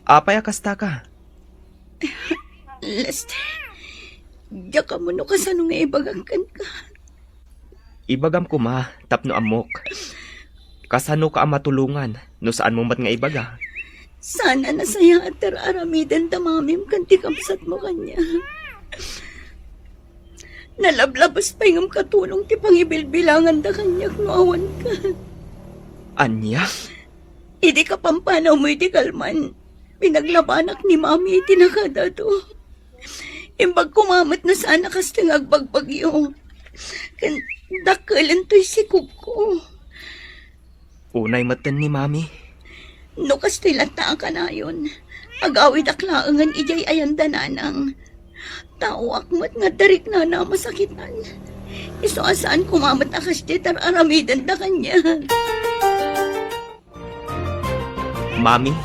Apay a kastaka? Lester, diak ammo no kasano nga ibagak kenka. Ibagam koma tapno ammok. Kasanoka a matulongan no saanmo met nga ibaga? Saan a nasayaat ti ar-aramiden da mamim ken ti kabsatmo kaniak. Nalablabas pay ngem katulong ti pangibilbilanganda kaniak no awanka. Ania? Idi kapampanawmo iti kalman, pinaglabanak ni Mami iti nakadado. Imbag koma met no saan a kasta nga agbagbagyo. Ken dakkelento ti sikogko. Unay metten ni Mami. No kastoy latta a kanayon, agawidak laengen idiay ayan da nanang. Taoak met nga adda riknana a masakitan. Isu a saan koma met a kasdiay ti ar-aramiden da kaniak. Mami,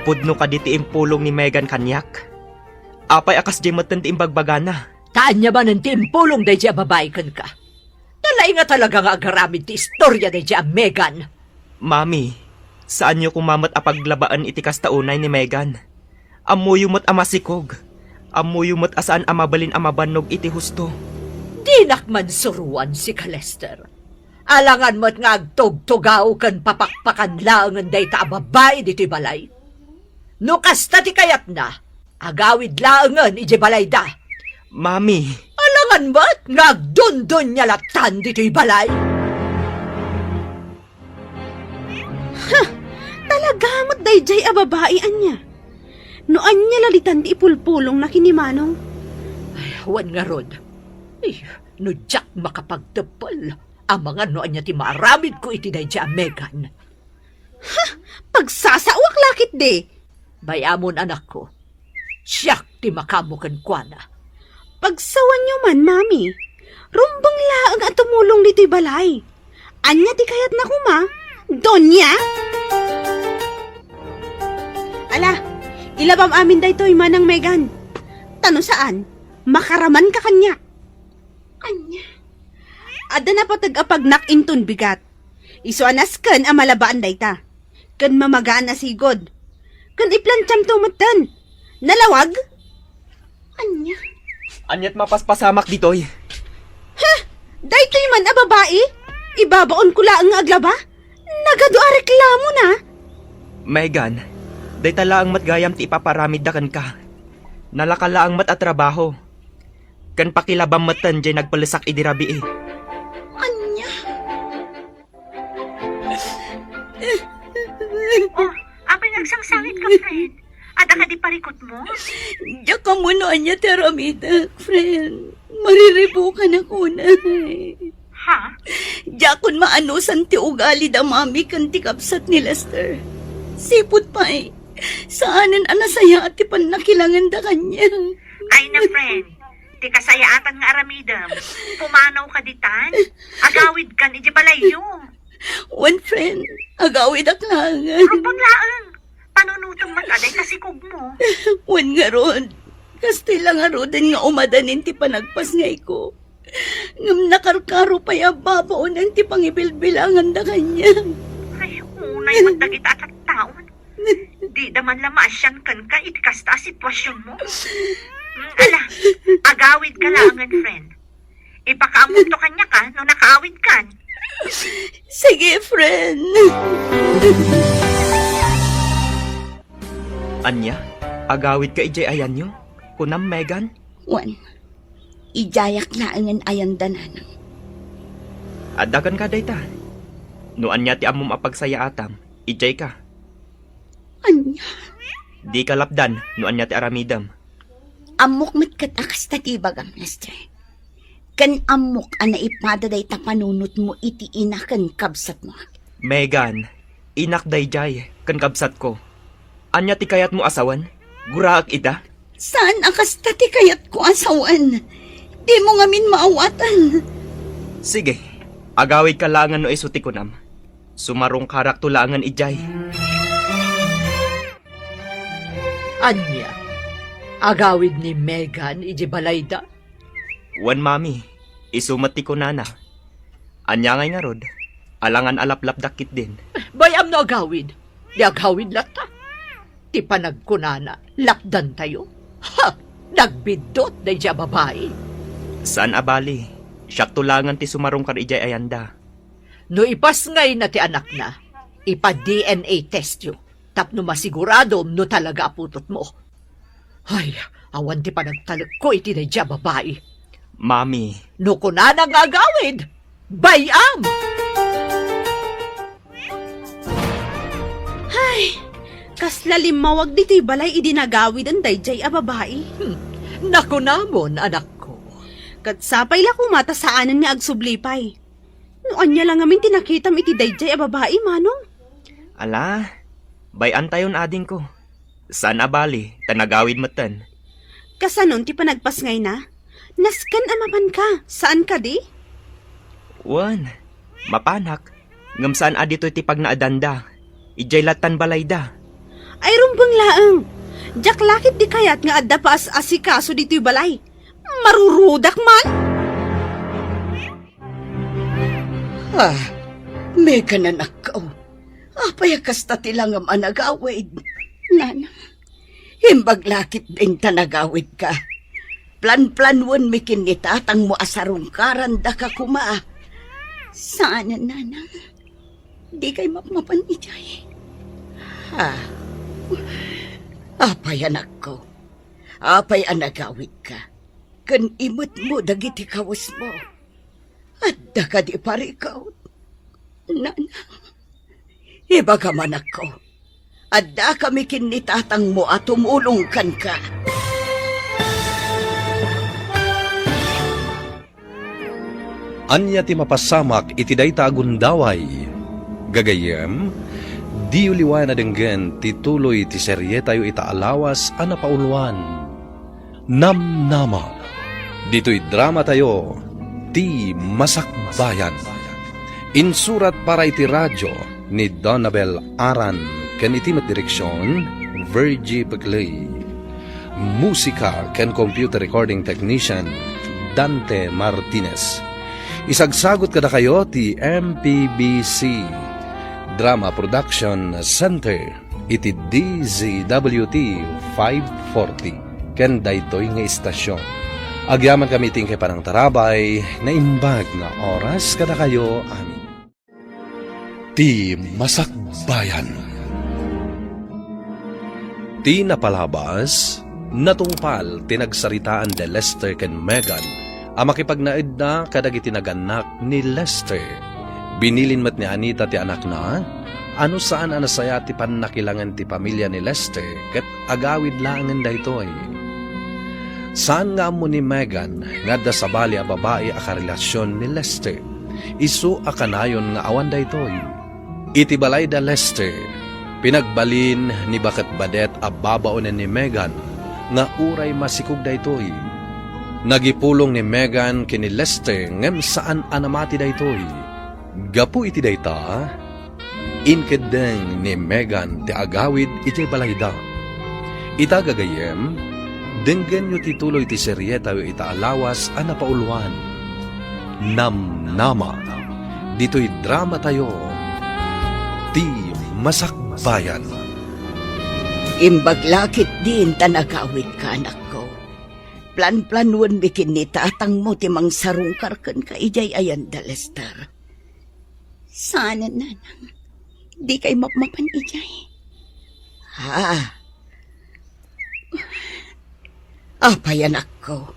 Pudno kadi ti impulong ni Megan kaniak? Apay a kasdiay metten ti imbagbagana? Ta ania manen ti impulong daydiay a babai kenka? Nalaing a talaga nga agaramid ti istoria daydiay a Megan. Mami, saanyo koma met a paglabaen iti kasta unay ni Megan. Ammoyo met a masikog. Ammoyo met a saan a mabalin a mabannog iti husto. Dinak man suroan sika, Lester. Alangan met nga agtugtugaw ken papakpakan laengen dayta a babai ditoy balay. No kasta ti kayatna, agawid laengen idiay balayda. Mami. Alangan met nga agdundunia lattan ditoy balay. Ha! Talaga met daydiay a babai ania? No ania la ditan ti ipulpulongna ken ni Manong? Ay, wen ngarud. Ay, no diak makapagteppel, amangan no ania ti maaramidko iti daydiay a Megan. Ha! Pagsasaoak la ketdi! Bay-amon, anakko. Siak ti makaammo kenkuana. Pagsawanyo man, Mami. Rumbeng laeng a tumulong ditoy balay. Ania ti kayatna koma, Doña? Ala, ilabam amin daytoy, Manang Megan. Ta no saan, makaramanka kaniak. Ania? Adda napateg a pagnak inton bigat. Isu a nasken a malabaan dayta. Ken mamagaan a sigud. Ken iplantiamto metten. Nalawag? Ania? Aniat mapaspasamak ditoy? Ha? Daytoy man a babai? Ibabaonko laeng nga aglaba? Nagadu a reklamona. Megan, dayta laeng met gayam ti ipaparamidda kenka. Nalaka laeng met a trabaho. Ken pakilabam metten diay nagpellesak idi rabii. Ania? Oh, apay nga agsangsangit ka, friend? Adda kadi parikutmo? Diak ammo no ania ti aramidek, friend. Mariribukanak unay. Ha? Diakon maanusan ti ugali da Mami ken ti kabsat ni Lester. Sipud pay, saanen a nasayaat ti pannakilangenda kaniak. Ay na, friend. Ti kasayaatan nga aramidem, pumanawka ditan, agawidkan idiay balayyo. Wen, friend, agawidak laengen. Rumbeng laeng. Panunotem met a dayta sikogmo. Wen ngarud, kastoy la ngaruden nga umadanin ti panagpasngayko. Ngem nakarkaro pay a babaonen ti pangibilbilanganda kaniak. Ay, unay met dagita a tattaon. Dida man la maasian kenka iti kasta a situasionmo. Mm, ala, agawidka laengen, friend. Ipakaammoto kaniak no nakaawidkan. Sige, friend. Ania? Agawidka idiay ayanyo? Kunam, Megan? Wen, idiayak laengen ayanda, nanang. Adda kenka dayta. No ania ti ammom a pagsayaatam, idiayka. Ania? Dika lapdan no ania ti aramidem. Ammok met ket a kasta ti ibagam, Lester. Ken ammok a naipada dayta panunotmo iti ina ken kabsatmo. Megan, inak daydiay ken kabsatko. Ania ti kayatmo a sawen? Guraek ida? Saan a kasta ti kayatko a sawen. Dimo ngamin maawatan. Sige, agawidka laengen no isu ti kunam. Sumarungkarakto laengen idiay. Ania? Agawid ni Megan idiay balayda? Wen, Mami, isu met ti kunana. Ania ngay ngarud? Alangan a laplapdak ketdin. Bay-am no agawid. Di agawid latta. Ti panagkunana, lapdantayo. Ha! Nagbiddut daydiay a babai. Saan a bali. Siakto laengen ti sumarungkar idiay ayanda. No ipasngayna ti anakna, ipa-D N A testyo tapno masiguradom no talaga a putotmo. Ay, awan ti panagtalekko iti daydiay a babai. Mami. No kunana nga agawid, bay-am! Ay, kasla limmawag ditoy balay idi nagawiden daydiay a babai. Hmm, nakunamon, anakko. Ket sapay la koma ta saanen nga agsubli pay. No ania la ngamin ti nakitam iti daydiay a babai, Manong? Ala, bay-antayon, adingko. Saan a bali, ta nagawid metten. Kasanon ti panagpasngayna? Nasken a mapanka, saan kadi? Wen, mapanak, ngem saan a ditoy ti pagnaedanda. Idiay lattan balayda. Ay, rumbeng laeng. Diak la ketdi kayat nga adda paas-asikaso ditoy balay. Marurudak man. Ah, Megan, anakko. Apay a kasta ti langam a nagawid? Nana, imbag la ketdin ta nagawidka. Planplanuenmi ken ni tatangmo a sarungkarandaka koma. Saan, Nana. Dikay mapmapan idiay. Ha? Apay, anakko? Apay a nagawidka? Ken imetmo dagiti kawesmo. Adda kadi parikut? Nana, ibagam, anakko. Addakami ken ni tatangmo a tumulong kenka. Ania ti mapasamak iti dayta a gundaway? Gagayyem, diyo liwayan a denggen ti tuloy ti serietayo ita a lawas a napauluan, Namnama. Ditoy dramatayo, Ti Masakbayan. Insurat para iti radio ni Donabel Aran ken iti met direksion, Virgie Peclay. Musika ken computer recording technician, Dante Martinez. Isagsagut kadakayo ti M P B C Drama Production Center iti D Z W T five forty ken daytoy nga istasion. Agyamankami iti inkay panangtarabay, naimbag nga oras kadakayo amin. Ti Masakbayan. Ti napalabas, natungpal ti nagsaritaan da Lester ken Megan a makipagnaedda kadagiti nagannak ni Lester. Binilin met ni Anita ti anakna a no saan a nasayaat ti pannakilangen ti pamilia ni Lester ket agawid laengen daytoy. Saan nga ammo ni Megan nga adda sabali a babai a karelasion ni Lester, isu a kanayon nga awan daytoy. Iti balay da Lester, pinagbalin ni baketbadet a babaonen ni Megan nga uray masikog daytoy. Nagipulong ni Megan ken ni Lester ngem saan a namati daytoy. Gapu iti dayta, inkeddeng ni Megan ti agawid idiay balayda. Ita gagayyem, denggenyo ti tuloy ti serietayo ita a lawas a napauluan, Namnama. Ditoy dramatayo, Ti Masakbayan. Imbag la ketdin ta nagawidka, anakko. Planplanuenmi ken ni tatangmo ti mangsarungkar kenka idiay ayan da Lester. Saanen, nanang. Dikay mapmapan idiay. Ha? Apay, anakko?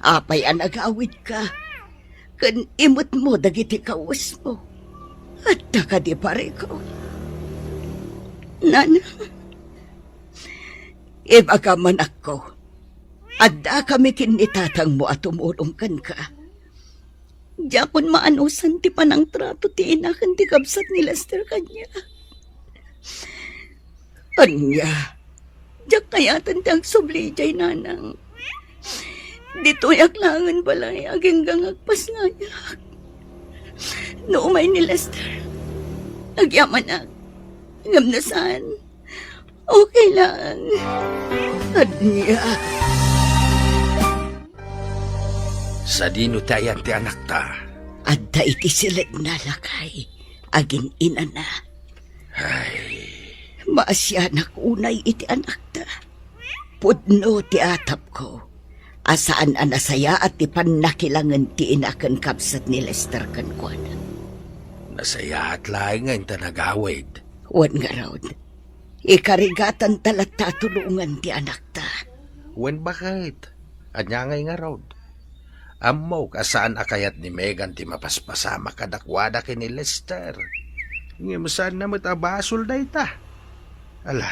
Apay a nagawidka? Ken imetmo dagiti kawesmo. Adda kadi parikut? Nanang, ibagam, anakko. Addakami ken ni tatangmo a tumulong kenka. Diakon maanusan ti panangtrato ti ina ken ti kabsat ni Lester kaniak. Ania? Diak kayaten ti agsubli idiay, nanang. Ditoyak laengen balay agingga nga agpasngayak. No umay ni Lester, agyamanak. Ngem no saan, okay lang. Ania? Sadino ti ayan ti anakta? Adda iti silegna, lakay, agin-inana. Ay. Maasianak unay iti anakta. Pudno ti atapko a saan a nasayaat ti pannakilangen ti ina ken kabsat ni Lester kenkuana. Nasayaat laengen ta nagawid. Wen ngarud, ikarigatanta latta a tulongen ti anakta. Wen baket? Ania ngay ngarud? Ammok a saan a kayat ni Megan ti mapaspasamak kadakuada ken ni Lester. Ngem saanna met a basol dayta. Ala,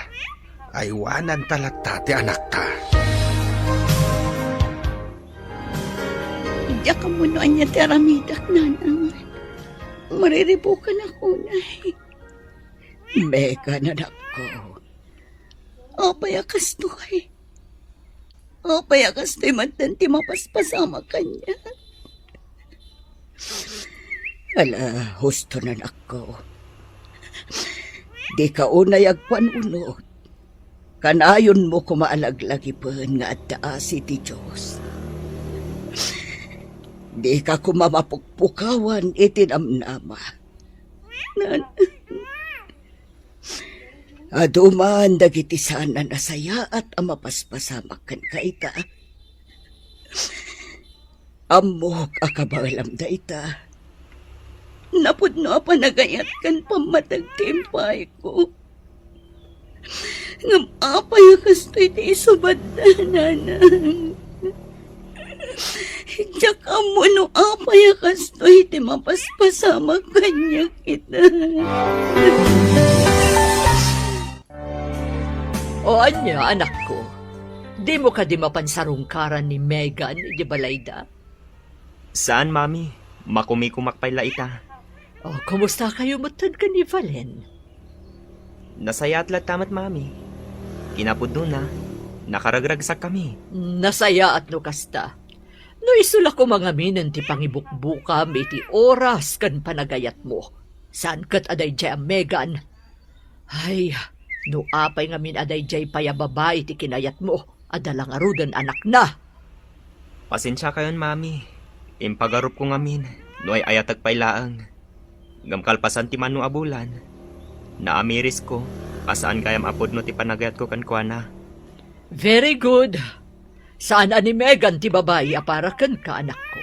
aywananta latta ti anakta. Diak ammo no ania ti aramidak, nanang. Mariribukanak unay. Megan, anakko. Apay a kastoy? Apay a kastoy manen ti mapaspasamak kaniak? Ala, husto, anakko. Dika unay agpanunot. Kanayonmo koma a laglagipen nga adda asi ti Dios. Dika koma mapukpukawan iti namnama. Nan-, Adu man dagiti saan a nasayaat a mapaspasamak kenka ita. Ammok a kabaelam dayta. Napudno a panagayat ken pammateg ti impayko. Ngem apay a kastoy ti isubadda, nanang? Diak ammo no apay a kastoy ti mapaspasamak kaniak ita. O ania, anakko? Dimo kadi mapan sarungkaran ni Megan iti balayda? Saan, Mami. Makumikumak pay la ita. O, kumusta kayo metten ken ni Valen? Nasayaat latta met, Mami. Kinapudnona, nakaragragsakkami. Nasayaat no kasta. No isu la koma ngaminen ti pangibukbukam iti oras ken panagayatmo, saan ket a daydiay a Megan. Ay, no apay ngamin a daydiay pay a babai ti kinayatmo, adda la ngaruden anakna. Pasensiakayon, Mami. Impagarupko ngamin no ay-ayatek pay laeng. Ngem kalpasan ti mano a bulan, naamirisko a saan gayam a pudno ti panagayatko kenkuana. Very good. Saan a ni Megan ti babai a para kenka, anakko.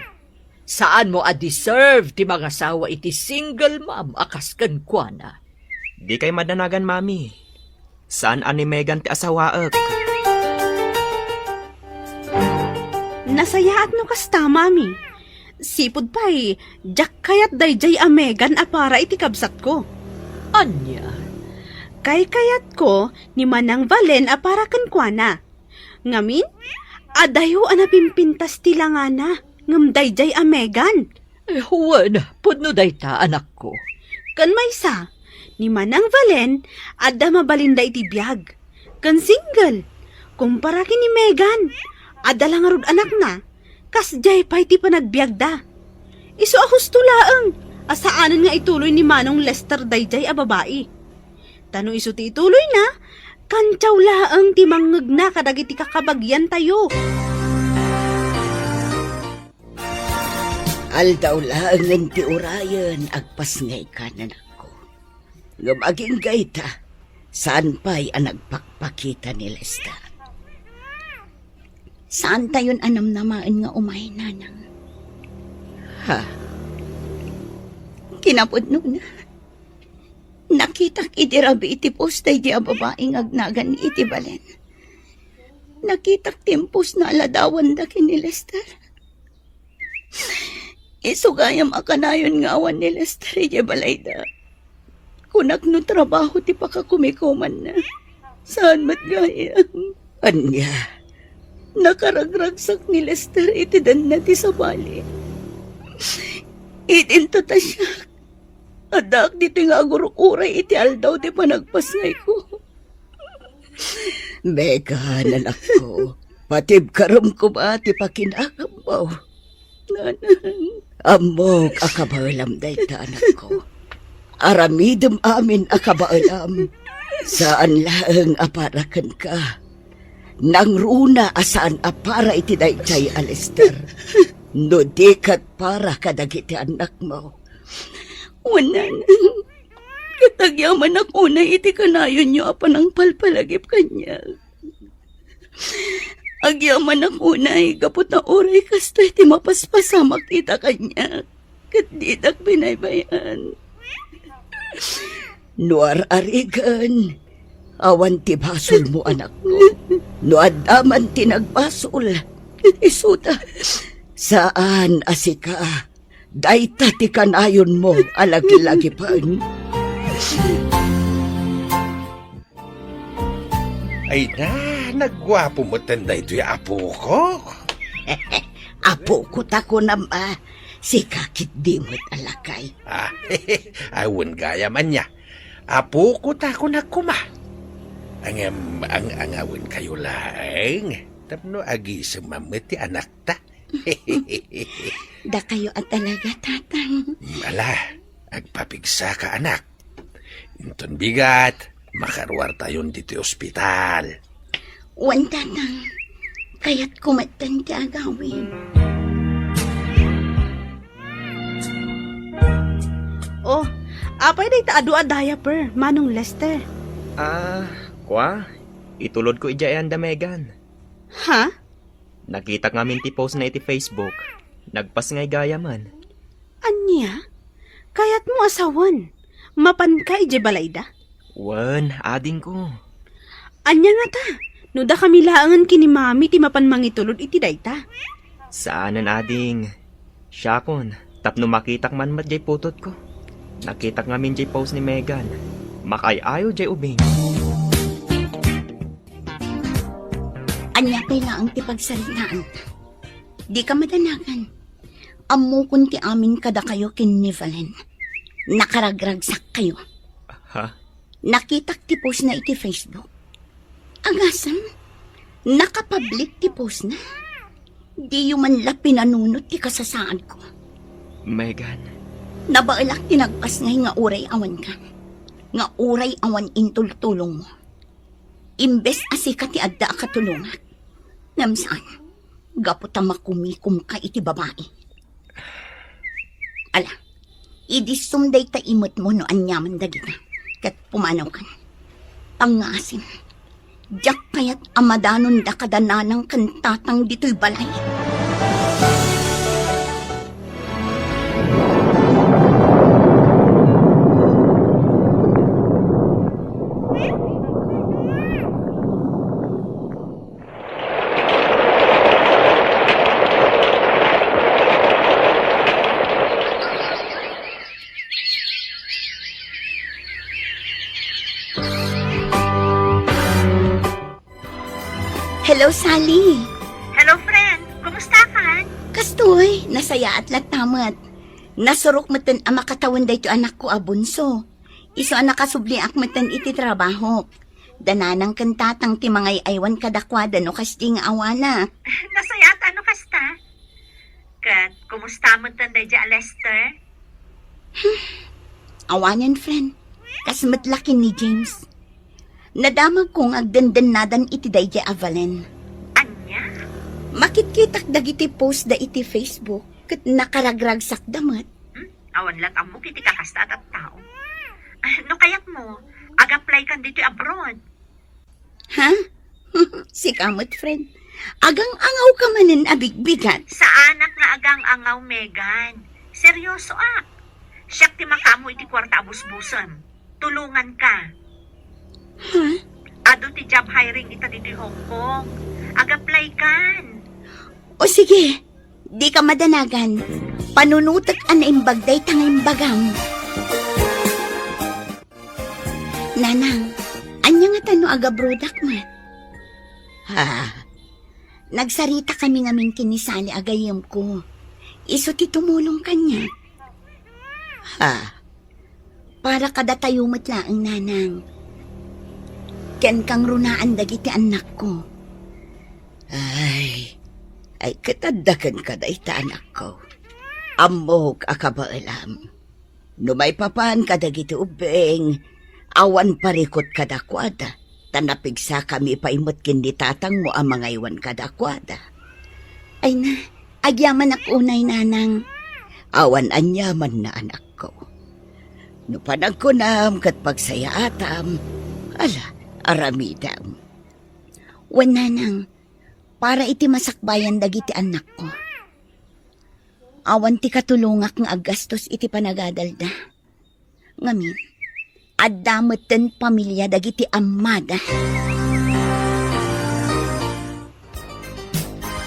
Saanmo a deserve ti mangasawa iti single mom a kas kenkuana. Dikay madanagan, Mami. Saan a ni Megan ti asawaek. Nasayaat no kasta, Mami. Sipud pay, diak kayat daydiay a Megan a para iti kabsatko. Ania? Kaykayatko ni Manang Valen a para kenkuana. Ngamin, adayo a napimpintas ti langana, ngem daydiay a Megan. Eh, wen, pudno dayta, anakko. Ken maysa, ni Manang Valen, adda mabalinda iti biag. Ken single, kumpara ken ni Megan, adda la ngarud anakna, kasdiay pay ti panagbiagda. Isu a husto laeng a saanen nga ituloy ni Manong Lester daydiay a babai. Ta no isu ti ituloyna, kantiaw laeng ti mangngegna kadagiti kakabagiantayo. Aldaw laengen ti urayen, agpasngayka, nanakko. Ngem agingga ita, saan pay a nagpakpakita ni Lester. Saantayon a namnamaen nga umay, nanang. Ha? Kinapudnona, nakitak idi rabii ti post daydi a babai nga agnagan iti balen. Nakitak ti impostna a ladawanda ken ni Lester. Isu gayam a kanayon nga awan ni Lester idiay balayda. Kunak no trabaho ti pakakumikumanna. Saan met gayam. Ania, nakaragragsak ni Lester iti denna ti sabali. Idinto ta siak, addaak ditoy nga agur-uray iti aldaw ti panagpasngayko. Megan, anakko, patibkarem koma ti pakinakammo. Nanang. Ammok a kabaelam dayta, anakko. Aramidem amin a kabaelam. Saan laeng a para kenka. Nangruna a saan a para iti daydiay a Lester. No di ket para kadagiti annakmo. Wen, nanang, ket agyamanak unay iti kanayonyo a panangpalpalagip kaniak. Agyamanak unay gapu ta uray kastoy ti mapaspasamak ita kaniak, ket didak binaybay-an. No ar-arigen, awan ti basolmo, anakko. No adda man ti nagbasol, ket isuda. Saan a sika. Dayta ti kanayonmo a lagilagipen. Ay na, nagguapo metten daytoy a apoko. Apoko ta kunam a, sika ketdi met a lakay. Ah, awan gayam ania. Apoko ta kunak koma. Ngem ang-angawenkayo laeng tapno agisem met ti anakta. Dakayo a talaga, Tatang. Ala, agpapigsaka, anak. Inton bigat, makaruartayon ditoy ospital. Wen, Tatang, kayatko metten ti agawid. Oh, apay dayta adu a diaper, Manong Lester? Ah, kua? Itulodko idiay anda, Megan. Ha? Nakitak ngamin ti postna iti Facebook. Nagpasngay gayamen. Ania? Kayatmo a sawen? Mapanka idiay balayda? Wen, adingko. Ania ngata? No dakami laengen ken ni Mami ti mapan mangitulod iti dayta? Saanen, ading. Siakon, tapno makitak man met diay putotko. Nakitak ngamin diay post ni Megan. Makaay-ayo diay ubing. Ania pay laeng ti pagsaritaanta? Dika madanagan. Ammokon ti amin kadakayo ken ni Valen. Nakaragragsakkayo. Ha? Nakitak ti postna iti Facebook. Agasem, nakapublic ti postna. Diyo man la pinanunot ti kasasaadko. Megan. Nabaelak ti nagpasngay nga uray awanka. Nga uray awan intultulongmo. Imbes a sika ti adda a katulongak. Ngem saan, gapu ta makumikomka iti babai. Ala, idissum dayta imetmo no aniaman dagita, ket pumanawkan. Pangngaasim, diak kayat a madanonda kada nanang ken tatang ditoy balay. Hello, Sally. Hello, friend. Kumusta ka? Kastoy, nasayaat latta met. Nasurok metten a makatawen daytoy anakko a bunso. Isu a nakasubliak metten iti trabahok. Da nanang ken tatang ti mangay-aywan kadakuada no kasdi nga awanak. Nasayaat no kasta. Ket kumusta metten daydiay a Lester? Awanen, friend. Kas met la ken ni James. Nadamagko nga agdendennadan iti daydiay a Valen. Ania? Makitkitak dagiti post da iti Facebook ket nakaragragsakda met. Hmm? Awan lat ammok iti kakasta a tattao. Ah, no kayatmo, ag-apply kan ditoy abroad. Ha? Sika met, friend. Agang-angawka manen a bigbigat. Saanak nga agang-angaw, Megan. Seryosoak. Siak ti makaammo iti kuarta a busbusem. Tulonganka. Ha? Adu ti job hiring ita ditoy Hong Kong. Ag-apply kan. O sige, dika madanagan. Panunotek a naimbag dayta nga imbagam. Nanang, ania ngata no agabrodak met? Ha? Nagsaritakami ngamin ken ni Sally a gayyemko. Isu ti tumulong kaniak. Ha? Para kadatayo met laeng, Nanang. Ken kangrunaan dagiti annakko. Ay, ay, ket adda kenka dayta, anakko. Ammok a kabaelam. No maipapan kadagiti ubbing, awan parikut kadakuada, ta napigsakami pay met ken ni tatangmo a mangaywan kadakuada. Ay na, agyamanak unay, Nanang. Awan aniamanna, anakko. No panagkunam ket pagsayaatam, ala, aramidem. Wen, Nanang, para iti masakbayan dagiti annakko. Awan ti katulongak nga aggastos iti panagadalda. Ngamin, adda metten pamilia dagiti ammada.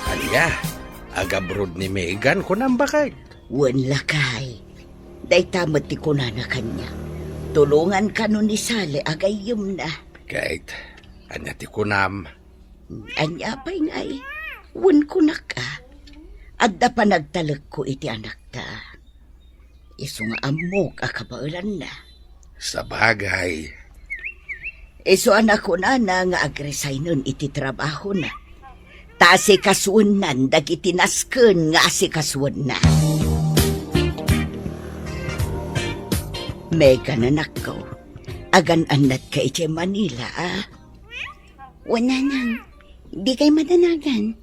Ania? Agabroad ni Megan, kunam, baket? Wen, lakay. Dayta met ti kunana kaniak. Tulongan kano ni Sally a gayyemna. Ket, ania ti kunam? Ania pay ngay? Wen, kunak a, adda panagtalekko iti anakta. Isu nga ammok a kabaelanna. Sabagay. Isu a nakunana nga agresignen iti trabahona. Ta asikasuennan dagiti nasken nga asikasuenna. Megan, anakko, agan-annatka idiay Manila, a? Wen, Nanang, Dikay madanagan.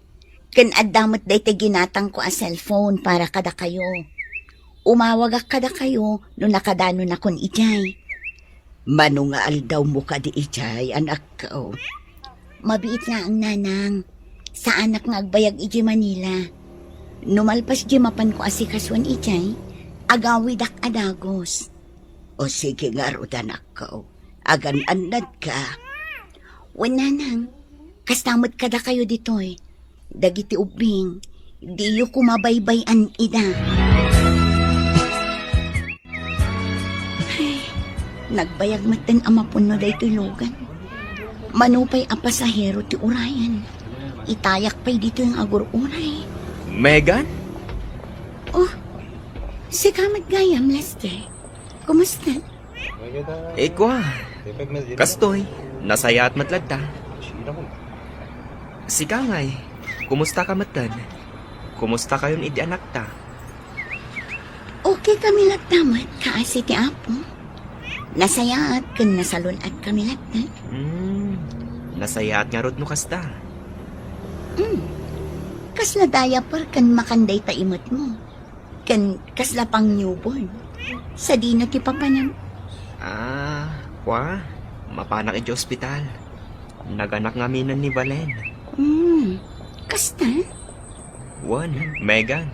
Ken adda met daytoy ginatangko a cellphone para kadakayo. Umawagak kadakayo no nakadanonakon idiay. Mano nga aldawmo kadi idiay, anakko? Mabiit nga ang nanang. Saanak nga agbayag idiay Manila. No malpas di mapanko asikasuan idiay, agawidak a dagus. O sige ngarud, anakko. Agan-annadka. Wen, nanang. Kasta met kadakayo ditoy. Dagiti ubbing, diyo koma baybay-an ida. Ay, nagbayag metten a mapunno daytoy lugan. Mano pay a pasahero ti urayan. Itayak pay ditoy nga agur-uray. Megan? Oh, sika met gayam, Lester. Kumusta? Ikwa. Kastoy, nasayaat met latta. Sika ngay, kumusta ka metten? Kumusta kayon idi anakta? Okay kami latta met, kaasi ti Apo. Nasayaat ken nasalun-at kami latta. Hmm, nasayaat ngarud no kasta. Hmm. Kasla diaper ken makan dayta imetmo. Ken kasla pang newborn. Sadino ti papanam? Ah, kwa, mapanak iti ospital. Naganak ngamin ni Valen. Hmm, kasta? Wen, Megan.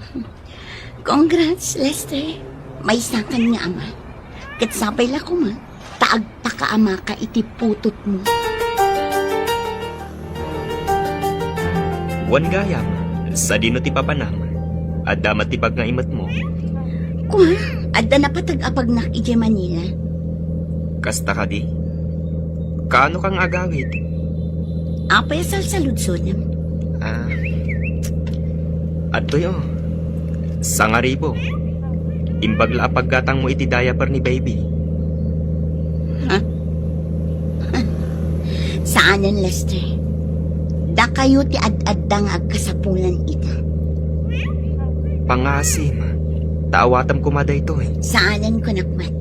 Congrats, Lester. Maysakan nga ama. Ket sapay la koma, ta agpakaamaka iti putotmo. Wen gayam, sadino ti papanam? Adda met ti pagngaimetmo? Kua, adda napateg a pagnak idiay Manila. Kasta kadi? Kaano ka nga agawid? Apay a salsaludsodem? Ah, adtoy, oh. Sangaribo. Imbag la a paggatangmo iti diaper ni baby. Ha? Saanen, Lester. Dakayo ti ad-adda nga agkasapulan ita. Pangaasim, ta awatem koma daytoy. Saanen, kunak met.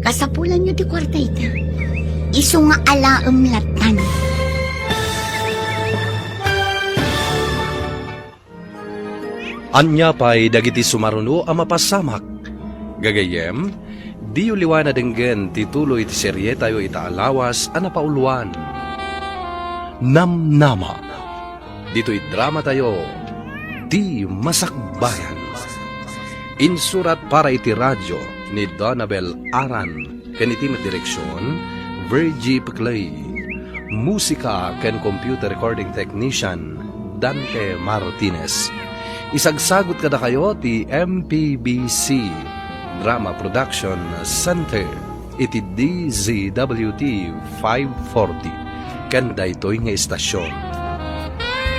Kasapulanyo ti kuarta ita. Isu nga alaem lattan. Ania pay dagiti sumaruno a mapasamak? Gagayyem, diyo liwan a denggen ti tuloy ti serietayo ita a lawas a napauluan, Namnama. Ditoy dramatayo, Ti Masakbayan. Insurat para iti radio ni Donabel Aran. Ken iti met direksion, Virgie Peclay. Musika ken computer recording technician, Dante Martinez. Isagsagut kadakayo ti M P B C Drama Production Center iti D Z W T five forty ken daytoy nga istasion.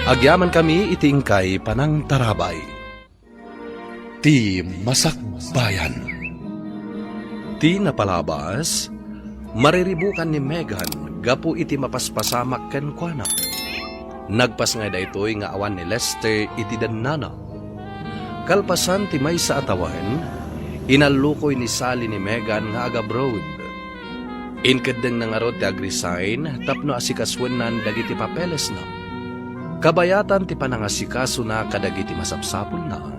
Agyamankami iti inkay panangtarabay. Ti Masakbayan. Ti napalabas, mariribukan ni Megan gapu iti mapaspasamak kenkuana. Nagpasngay daytoy nga awan ni Lester iti dennana. Kalpasan ti maysa a tawen, inallukoy ni Sally ni Megan nga agabroad. Inkeddengna ngarud ti agresign tapno asikasuennan dagiti papelesna. Kabayatan ti panangasikasona kadagiti masapsapulna,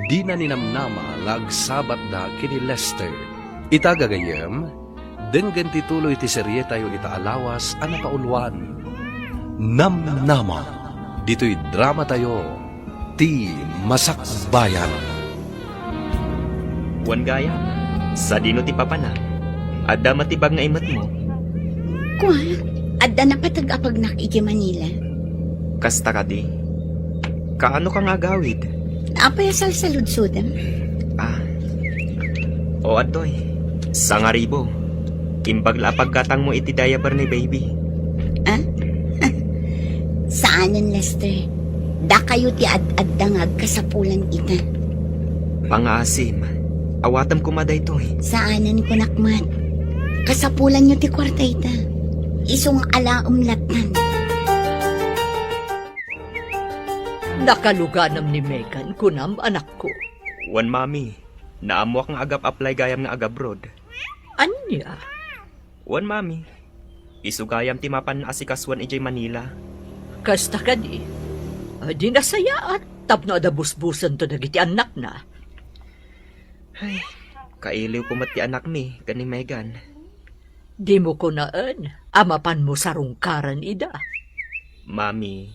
dina ninamnama nga agsabatda ken ni Lester. Ita gagayyem, denggen ti tuloy ti serietayo ita a lawas a napauluan, Namnama. Ditoy dramatayo, Ti Masakbayan. Wen gayam, sadino ti papanam? Adda met ti pagngaimetmo? Kua, adda napateg a pagnak idiay Manila. Kasta kadi? Kaano ka nga agawid? Apay a salsaludsodem? Ah. O, adtoy. Sangaribo. Imbag la a paggatangmo iti diaper ni baby. Ah? Saanen, Lester. Dakayo ti ad-adda nga agkasapulan ita. Pangaasim. Awatem koma daytoy. Saanen, kunak met. Kasapulanyo ti kuarta ita. Isu nga alaem lattan. Nakaluganam ni Megan, kunam, anakko. Wen, Mami. Naammoak nga agap-apply gayam nga agabroad. Ania? Wen, Mami. Isu gayam ti mapan asikasuan idiay Manila. Kasta kadi, a, di nasayaat tapno adda busbusento dagiti annakna. Ay, kailiwko met ti anakmi ken ni Megan. Dimo kunaen a mapanmo sarungkaran ida. Mami,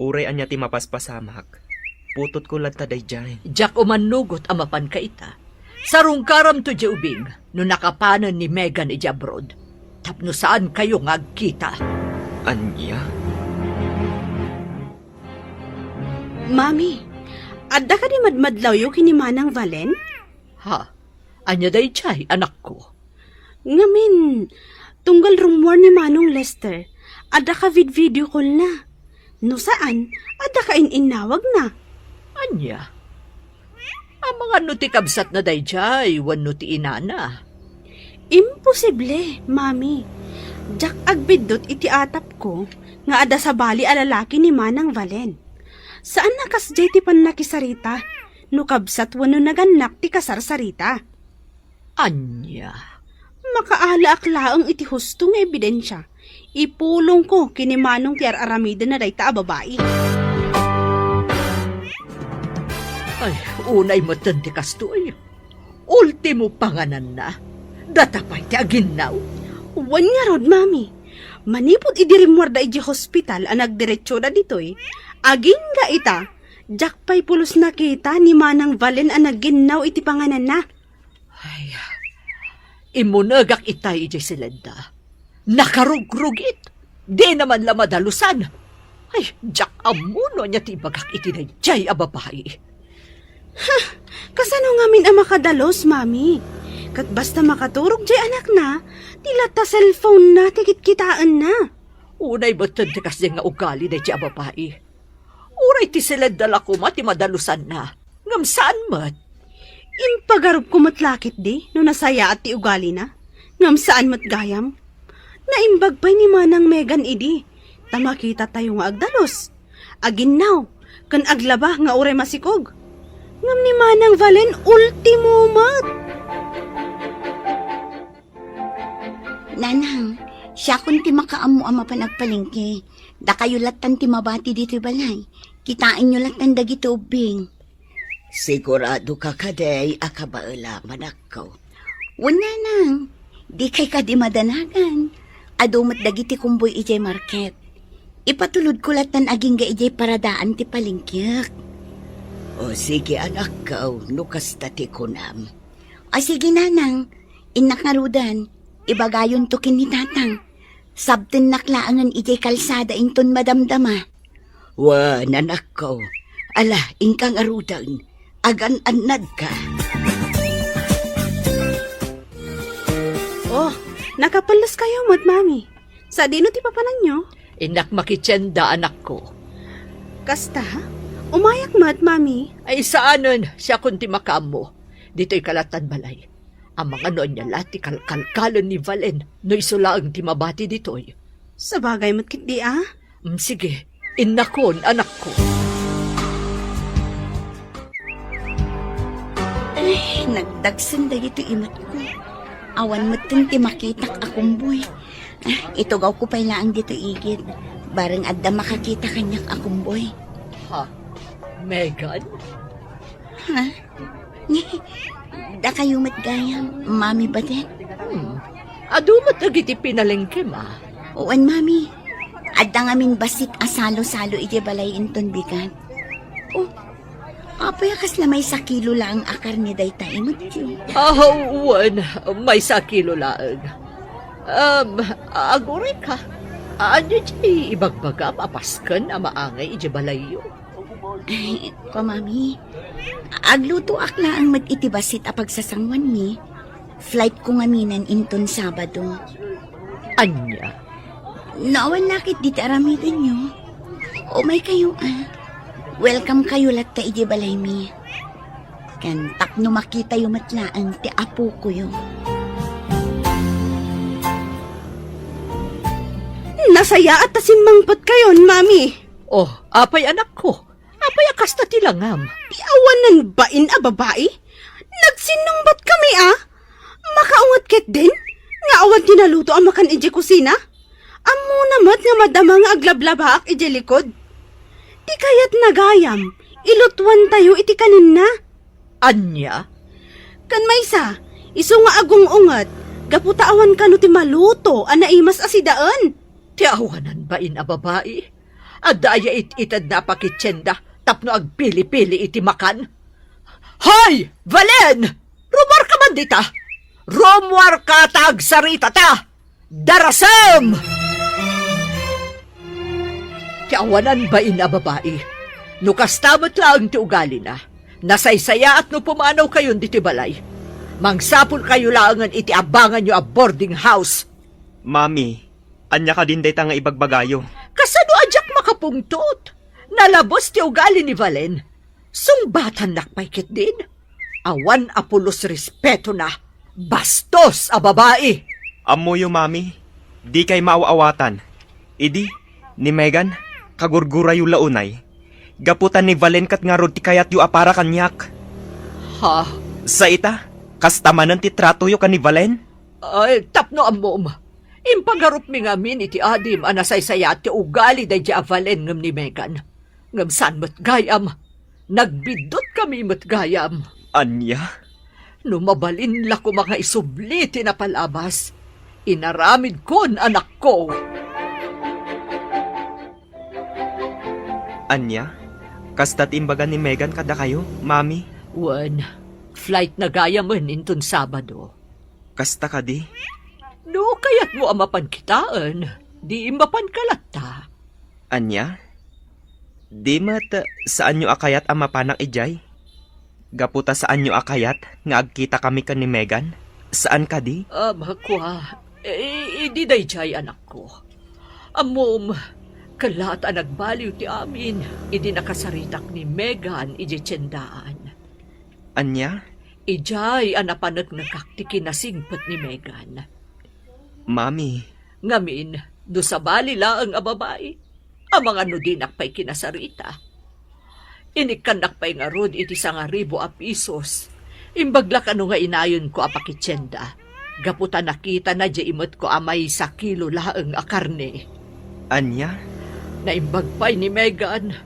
uray ania ti mapaspasamak, putotko latta daydiay. Diak umannugot a mapanka ita. Sarungkaramto idiay ubing no nakapanen ni Megan idiay abroad, tapno saankayo nga agkita. Ania? Mami, adda kadi madmadlawyo ken ni Manang Valen? Ha? Ania daydiay, anakko? Ngamin, tunggal rummuar ni Manong Lester, adda ka vid-video call na. No saan, adda ka in-innawag na. Ania? Amangan no ti kabsatna daydiay wenno ti inana? Imposible, Mami. Diak agbiddut iti atapko nga adda sabali a lalaki ni Manang Valen. Saan a kasdiay ti pannakisarita no kabsat wenno nagannak ti kasarsarita. Ania? Makaalaak laeng iti husto nga ebidensia. Ipulongko ken ni Manong ti ar-aramidenna dayta a babai. Ay, unay metten ti kastoy. Ultimo pangananna. Data pay ti aginnaw. Wen ngarud, Mami. Manipud idi rimmuarda idiay hospital a nagdiretsoda ditoy, agingga ita, diak pay pulos nakita ni Manang Valen a nagginnaw iti pangananna. Ay, immunegak itay idiay siledda. Nakarugrugit. Dina man la madalusan. Ay, diak ammo no ania ti ibagak iti daydiay a babai. Ha! Kasano ngamin a makadalus, Mami? Ket basta makaturog diay anakna, ti latta cellphone-na ti kitkitaenna. Unay metten ti kasdiay nga ugali daydiay a babai. Uray ti siledda la koma ti madalusanna, ngem saan met. Impagarupko met la ketdi no nasayaat ti ugalina, ngem saan met gayam. Naimbag pay ni Manang Megan idi, ta makitatayo nga agdalus, aginnaw, ken aglaba nga uray masikog. Ngem ni Manang Valen, ultimo met. Nanang, siakon ti makaammo a mapan agpalengke. Dakayo lattan ti mabati ditoy balay. Kitaenyo lattan dagiti ubbing. Sigurado ka kadi a kabaelam, anakko? Wen, nanang. Dikay kadi madanagan. Adu met dagiti kumboy idiay market. Ipatulodko lattan agingga idiay paradaan ti palengkiek. O sige, anakko, no kasta ti kunam. O sige, nanang. Innak ngaruden, ibagayonto ken ni tatang. Sabtennak laengen idiay kalsada inton madamdama. Wen, anakko. Ala, inka ngaruden. Agan-annadka. Oh, nakapelleskayo met, Mami. Sadino ti papananyo? Innak makitienda, anakko. Kasta? Umayak met, Mami. Ay, saanen, siakon ti makaammo. Ditoy ka lattan balay. Amangan no ania la ti kalkalkalen ni Valen no isu laeng ti mabati ditoy. Sabagay met ketdi a. Mm, sige, innakon, anakko. Ay, nagdagsen dagitoy imatko. Awan metten ti makitak a kumboy. Ah, itugawko pay laeng ditoy igid. Bareng adda makakita kaniak a kumboy. Ha? Megan? Ha? Dakayo met gayam, Mami Badet? Hmm. Adu met dagiti pinalengkem a? Wen, Mami. Adda ngamin bassit a salo-salo idiay balay inton bigat. Oh, apay a kasla maysa kilo laeng a karne dayta imatyo? Ah, wen, maysa kilo laeng. Um, aguray ka. Ania ti ibagbagam a pasken a maangay idiay balayyo? Ay, ko, Mami. Aglutoak laeng met iti bassit a pagsasanguanmi. Flight ko ngaminen inton Sabado. Ania? No awan la ketdi ti aramidenyo, umaykayo a. Welcome kayo latta idiay balaymi. Ken tapno makitayo met laeng ti apokoyo. Nasayaat ta simmangpetkayon, Mami. Oh, apay, anakko? Apay a kasta ti langam? Ti awanan bain a babai? Nagsinnungbat kami a. Makaunget ketdin nga awan ti naluto a makan idiay kusina? Ammo Ammona met nga madama nga aglablabaak idiay likod. Ti kayatna gayam, ilutuantayo iti kaninna. Ania? Ken maysa, isu nga agung-unget, gapu ta awan kano ti maluto a naimas a sidaen. Ti awanan bain a babai? Adda aya it-itedna a pakitienda tapno agpili-pili iti makan? Hoy, Valen! Rumuarka man dita! Rumuarka ta agsaritata! Darasem! Ti awanan bain a babai. No kasta met laeng ti ugalina, nasaysayaat no pumanawkayon ditoy balay. Mangsapulkayo laengen iti abanganyo a boarding house. Mami, ania kadin dayta nga ibagbagayo? Kasano a diak makapungtot? Nalabes ti ugali ni Valen. Sungbatannak pay ketdin. Awan a pulos respetona. Bastos a babai! Ammoyo, Mami, dikay maaw-awatan. Idi, ni Megan, kagurgurayo la unay. Gapu ta ni Valen ket ngarud ti kayatyo a para kaniak. Ha? Sa ita, kasta manen ti tratoyo ken ni Valen? Ay, tapno ammom, impagarupmi ngamin iti adim a nasaysayaat ti ugali daydiay a Valen ngem ni Megan. Ngem saan met gayam, nagbiddut kami met gayam. Ania? No mabalin la koma nga isubli ti napalabas, inaramidkon, anakko. Ania? Kasta ti imbaga ni Megan kadakayo, Mami? Wen, flight na gayamen inton Sabado. Kasta kadi? No kayatmo a mapan kitaen, di mapanka latta. Ania? Di met saanyo a kayat a mapanak idiay? Gapu ta saanyo a kayat nga agkitakami ken ni Megan? Saan kadi? Ah, makua, eh, idi daydiay, anakko. Ammom, kellaat a nagbaliw ti amin idi nakasaritak ni Megan idiay tiendaan. Ania? Idiay a napaneknekak ti kinasingpet ni Megan. Mami. Ngamin, no sabali laeng a babai, amangan no dinak pay kinasarita. Inikkannak pay ngarud iti sangaribu a pisos. Imbag la kano nga inayonko a pakitienda, gapu ta nakitana diay imetko a maysa kilo laeng a karne. Ania? Naimbag pay ni Megan.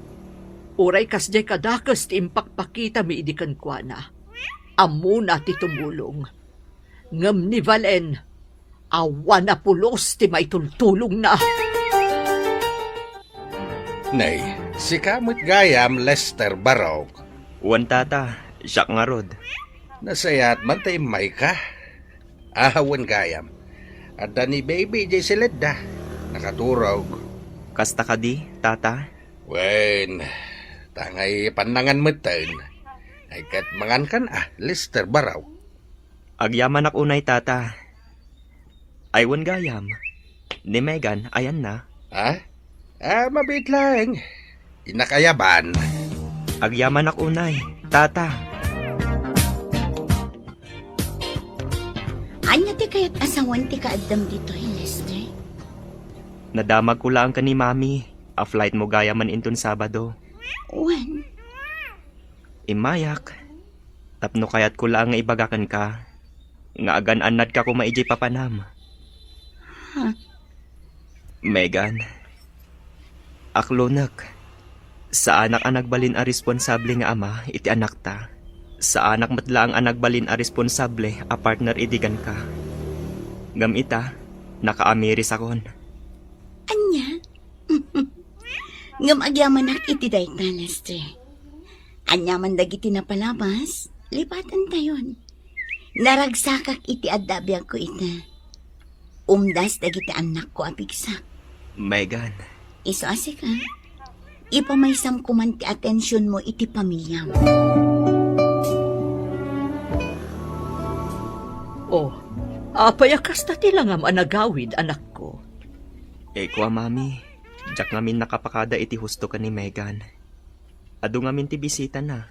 Uray kasdiay kadakes ti impakpakitami idi kenkuana, ammona ti tumulong. Ngem ni Valen, awan a pulos ti maitultulongna. Nay, sika met gayam, Lester Barok. Wen, Tata, siak ngarud. Nasayaat man ta immayka. Ahawen gayam. Adda ni baby idiay siledda. Nakaturog. Kasta kadi, Tata? Wen, tangay pannangan metten. Ay ket mangankan a, Lester Barok. Agyamanak unay, Tata. Ay wen gayam. Ni Megan, ayanna? Ha? Ah, mabiit laeng. Innak ayaban. Agyamanak unay, Tata. Ania ti kayat a sawen ti kaaddam ditoy, Lester? Nadamagko laeng ken ni Mami a flightmo gayamen inton Sabado. Wen? Immayak. Tapno kayatko laeng nga ibaga kenka nga agan-annadka koma idiay papanam. Ha? Megan, aklonek, saanak a nagbalin a responsable nga ama iti anakta. Saanak met laeng a nagbalin a responsable a partner idi kenka. Ngem ita, nakaamirisakon. Ania? Ngem agyamanak iti dayta, Lester. Aniaman dagiti napalabas, lipatantayon. Naragsakak iti adda a biagko ita. Umdas dagiti annakko a pigsak. Megan. Isu a sika, ipamaysam koman ti atensionmo iti pamiliam. Oh, apay a kasta ti langam a nagawid, anakko? Ikua, Mami, diak ngamin nakapakada iti husto ken ni Megan. Adu ngamin ti bisitana.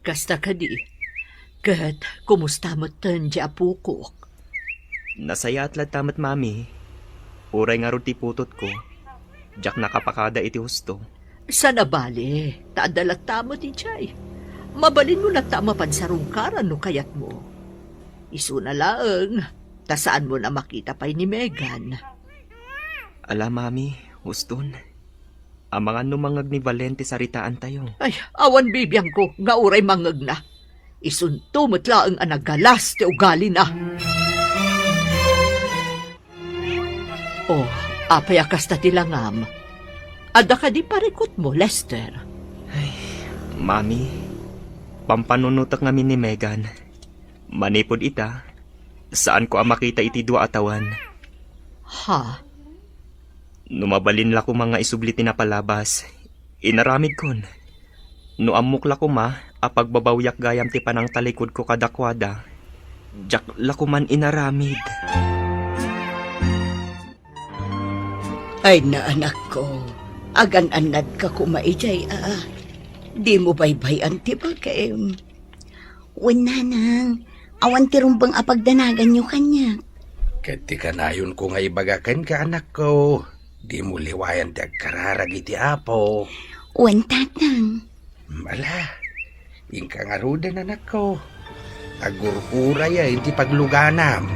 Kasta kadi. Ket kumusta metten ti apokok? Nasayaat latta met, Mami. Uray ngarud ti putotko, diak nakapakada iti husto. Saan a bale, ta adda latta met idiay. Mabalinmo latta a mapan sarungkaran no kayatmo. Isuna laeng, ta saanmon a makita pay ni Megan. Ala, Mami, huston. Amangan no mangngeg ni Valen ti saritaantayo. Ay, awan bibiangko nga uray mangngegna. Isunto met laeng a nagalas ti ugalina. Oh, apay a kasta ti langam? Adda kadi parikutmo, Lester? Ay, Mami, pampanunotek ngamin ni Megan. Manipud ita, saanko a makita iti dua a tawen. Ha? No mabalin la koma nga isubli ti napalabas, inaramidkon. No ammok la koma a pagbabawiak gayam ti panangtalikudko kadakuada, diak la koman inaramid. Ay na, anakko, agan-annadka koma idiay, a. Dimo baybay-an ti bagim. Wen, nanang, awan ti rumbeng a pagdanaganyo kaniak. Ket ti kanayonko nga ibaga kenka, anakko, dimo liwayan ti agkararag iti Apo. Wen, tatang. Mm, ala, inka ngaruden, anakko. Agur-urayen ti pagluganam.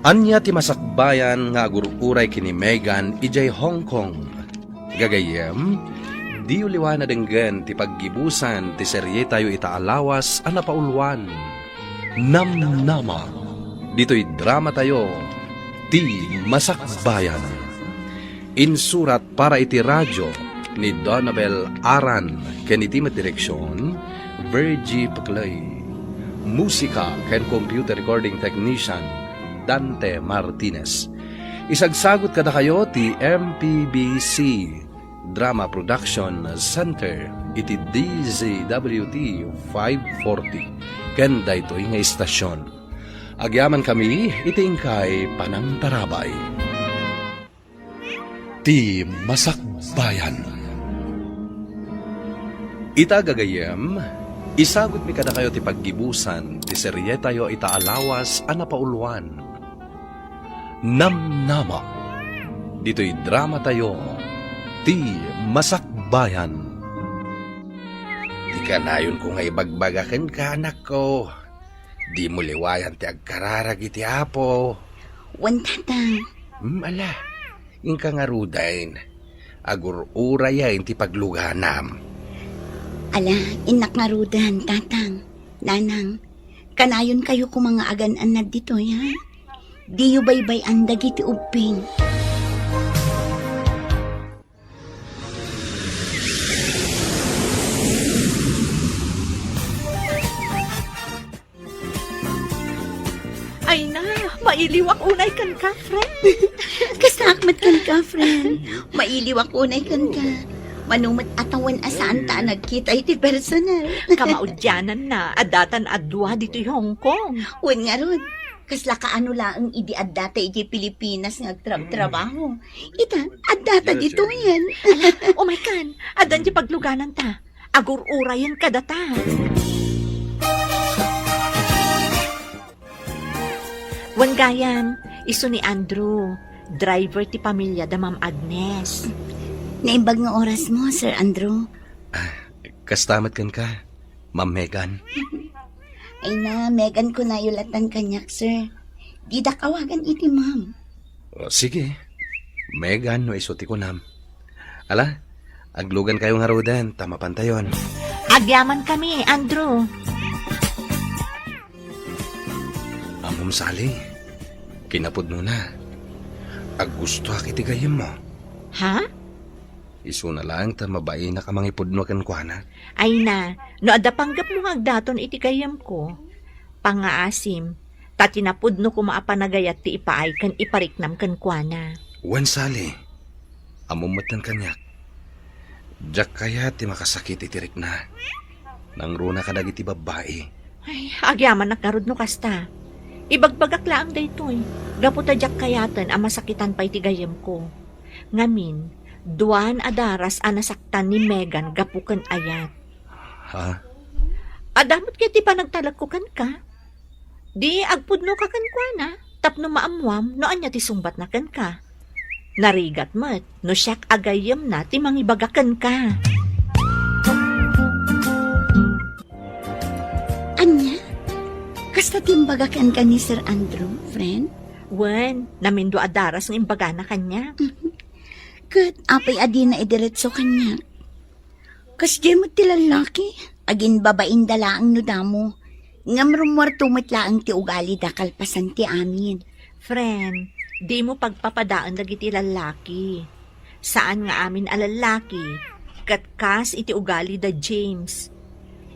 Ania ti masakbayan nga agur-uray ken ni Megan idiay Hong Kong? Gagayyem, diyo liwana denggen ti paggibusan ti serietayo ita a lawas a napauluan, Namnama. Ditoy dramatayo, Ti Masakbayan. Insurat para iti radio ni Donabel Aran ken iti met direksion, Virgie Peclay. Musika ken computer recording technician, Dante Martinez. Isagsagut kadakayo ti M P B C Drama Production Center iti D Z W T five forty ken daytoy nga istasyon. Agyamankami iti inkay panangtarabay. Ti Masakbayan. Ita gagayyem, isagutmi kadakayo ti paggibusan ti serietayo ita a lawas a napauluan, Namnama. Ditoy dramatayo, Ti Masakbayan. Ti kanayonko nga ibagbaga kenka, anakko, dimo liwayan ti agkararag iti Apo. Wen, tatang. Hmm, ala, inka ngaruden. Agur-urayen ti pagluganam. Ala, innak ngaruden, tatang. Nanang, kanayonkayo koma nga agan-annad ditoy, ha? Diyo baybay-an dagiti ubbing. Ay na, mailiwak unay kenka, friend. Kastaak met kenka, friend. Mailiwak unay kenka. Mano met a tawen a saanta a nagkita iti personal. Kamaudiananna, addatan a dua ditoy Hong Kong. Wen ngarud, kasla kaano laeng idi addata idiay Pilipinas nga agtrabtrabaho. Ita, addata ditoyen. Ala, umaykan, addan diay paglugananta. Agur-urayen kadata. Wen gayam, isu ni Andrew, driver ti pamilya da Ma'am Agnes. Naimbag nga orasmo, Sir Andrew. Ah, kasta met kenka, Ma'am Megan. Ay na, Megan kunayo latan kaniak, sir. Didak awagan iti ma'am. O, sige. Megan no isu ti kunam. Ala, aglugankayo ngaruden ta mapantayon. Agyamankami, Andrew. Ammom, Sally, kinapudnona, aggustoak iti gayyemmo. Ha? Isuna laeng ta mabainak a mangipudno kenkuana. Ay na, no adda panggepmo nga agdaton iti gayyemko, pangngaasim, ta ti napudno koma a panagayat ti ipaay ken ipariknam kenkuana. Wen, Sally, ammom metten kaniak. Diak kayat ti makasakit iti rikna. Nangruna kadagiti babbai. Ay, agyamanak ngarud no kasta. Ibagbagak laeng daytoy, gapu ta diak kayaten a masakitan pay ti gayyemko. Ngamin, duan a daras a nasaktan ni Megan gapu ken ayat. Ha? Adda met ket ti panagtalekko kenka. Di agpudnoka kenkuana tapno maammuam no ania ti sungbatna kenka. Narigat met no siak a gayyemna ti mangibaga kenka. Ania? Kasta ti imbaga kenka ni Sir Andrew, friend? Wen, namindua a daras nga imbagana kaniak. Ket apay a dina idiretso kaniak? Kasdiay met ti lallaki, aginbabainda laeng no damo, ngem rummuarto met laeng ti ugalida kalpasan ti amin. Friend, dimo pagpapadaen dagiti lallaki. Saan nga amin a lallaki, ket kas iti ugali da James.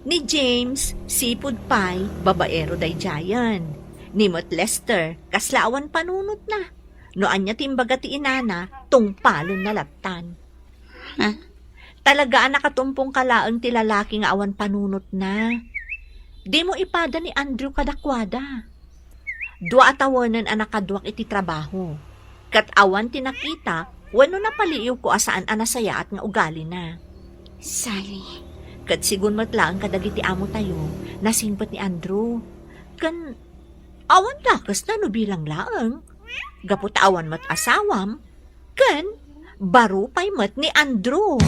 Ni James, sipud pay, babaero daydiayen. Ni met Lester, kasla awan panunotna. No ania ti imbaga ti inana, tungpalenna lattan. Ha? Talaga a nakatumpong ka laeng ti lalaki nga awan panunotna. Dimo ipada ni Andrew kadakuada. Dua a tawenen a nakaduak iti trabaho, ket awan ti nakita wenno napaliiwko a saan a nasayaat nga ugalina. Sally. Ket sigun met laeng kadagiti amotayo, nasingpet ni Andrew. Ken awan dakesna no bilang laeng. Gapu ta awan met asawam, ken baro pay met ni Andrew.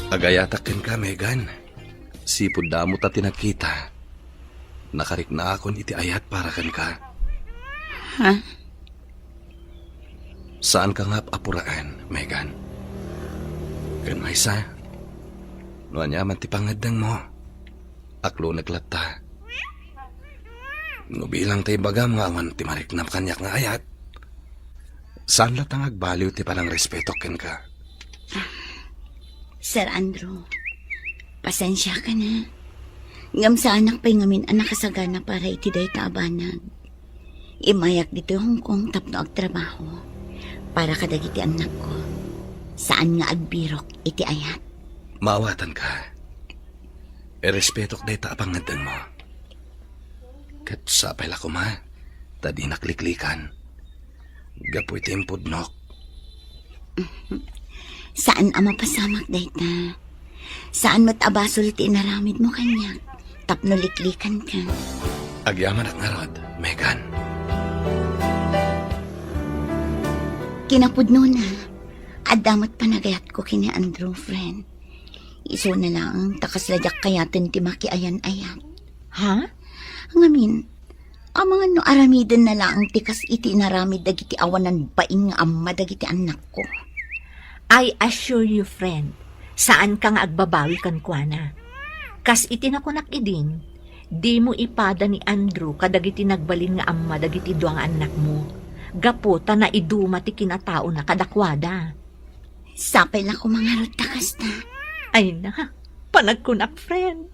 Agayatak kenka, Megan. Sipud damo ta ti nagkita. Nakariknaakon iti ayat para kenka. Ha? Saanka nga ap-apuraen, Megan. Ken maysa, no aniaman ti pangngeddengmo, aklonek latta. No bilang ta ibagam nga awan ti mariknam kaniak nga ayat, saan latta nga agbaliw ti panangrespetok kenka. Sir Andrew, pasensiaka na. Ngem saanak pay ngamin a nakasagana para iti dayta a banag. Immayak ditoy Hong Kong tapno agtrabaho para kadagiti annakko. Saan nga agbirok iti ayat. Maawatanka. Irespetok dayta a pangngeddengmo. Ket sapay la koma ta dinak liklikan gapu iti impudnok. Saan a mapasamak dayta. Saan met a basol ti inaramidmo kaniak tapno liklikanka. Agyamanak ngarud, Megan. Kinapudnona, adda met panagayatko ken ni Andrew, friend. Isuna laeng ta kasla diak kayaten ti makiayan-ayat. Ha? Ngamin, amangan no aramidenna laeng ti kas iti inaramid dagiti awanan bain nga amma dagiti annakko. I assure you, friend, saanka nga agbabawi kenkuana. Kas iti nakunak idin, dimo ipada ni Andrew kadagiti nagbalin nga amma dagiti dua nga annakmo, gapu ta naiduma ti kinataona kadakuada. Sapay la koma ngarud ta kasta. Ay na, panagkunak, friend.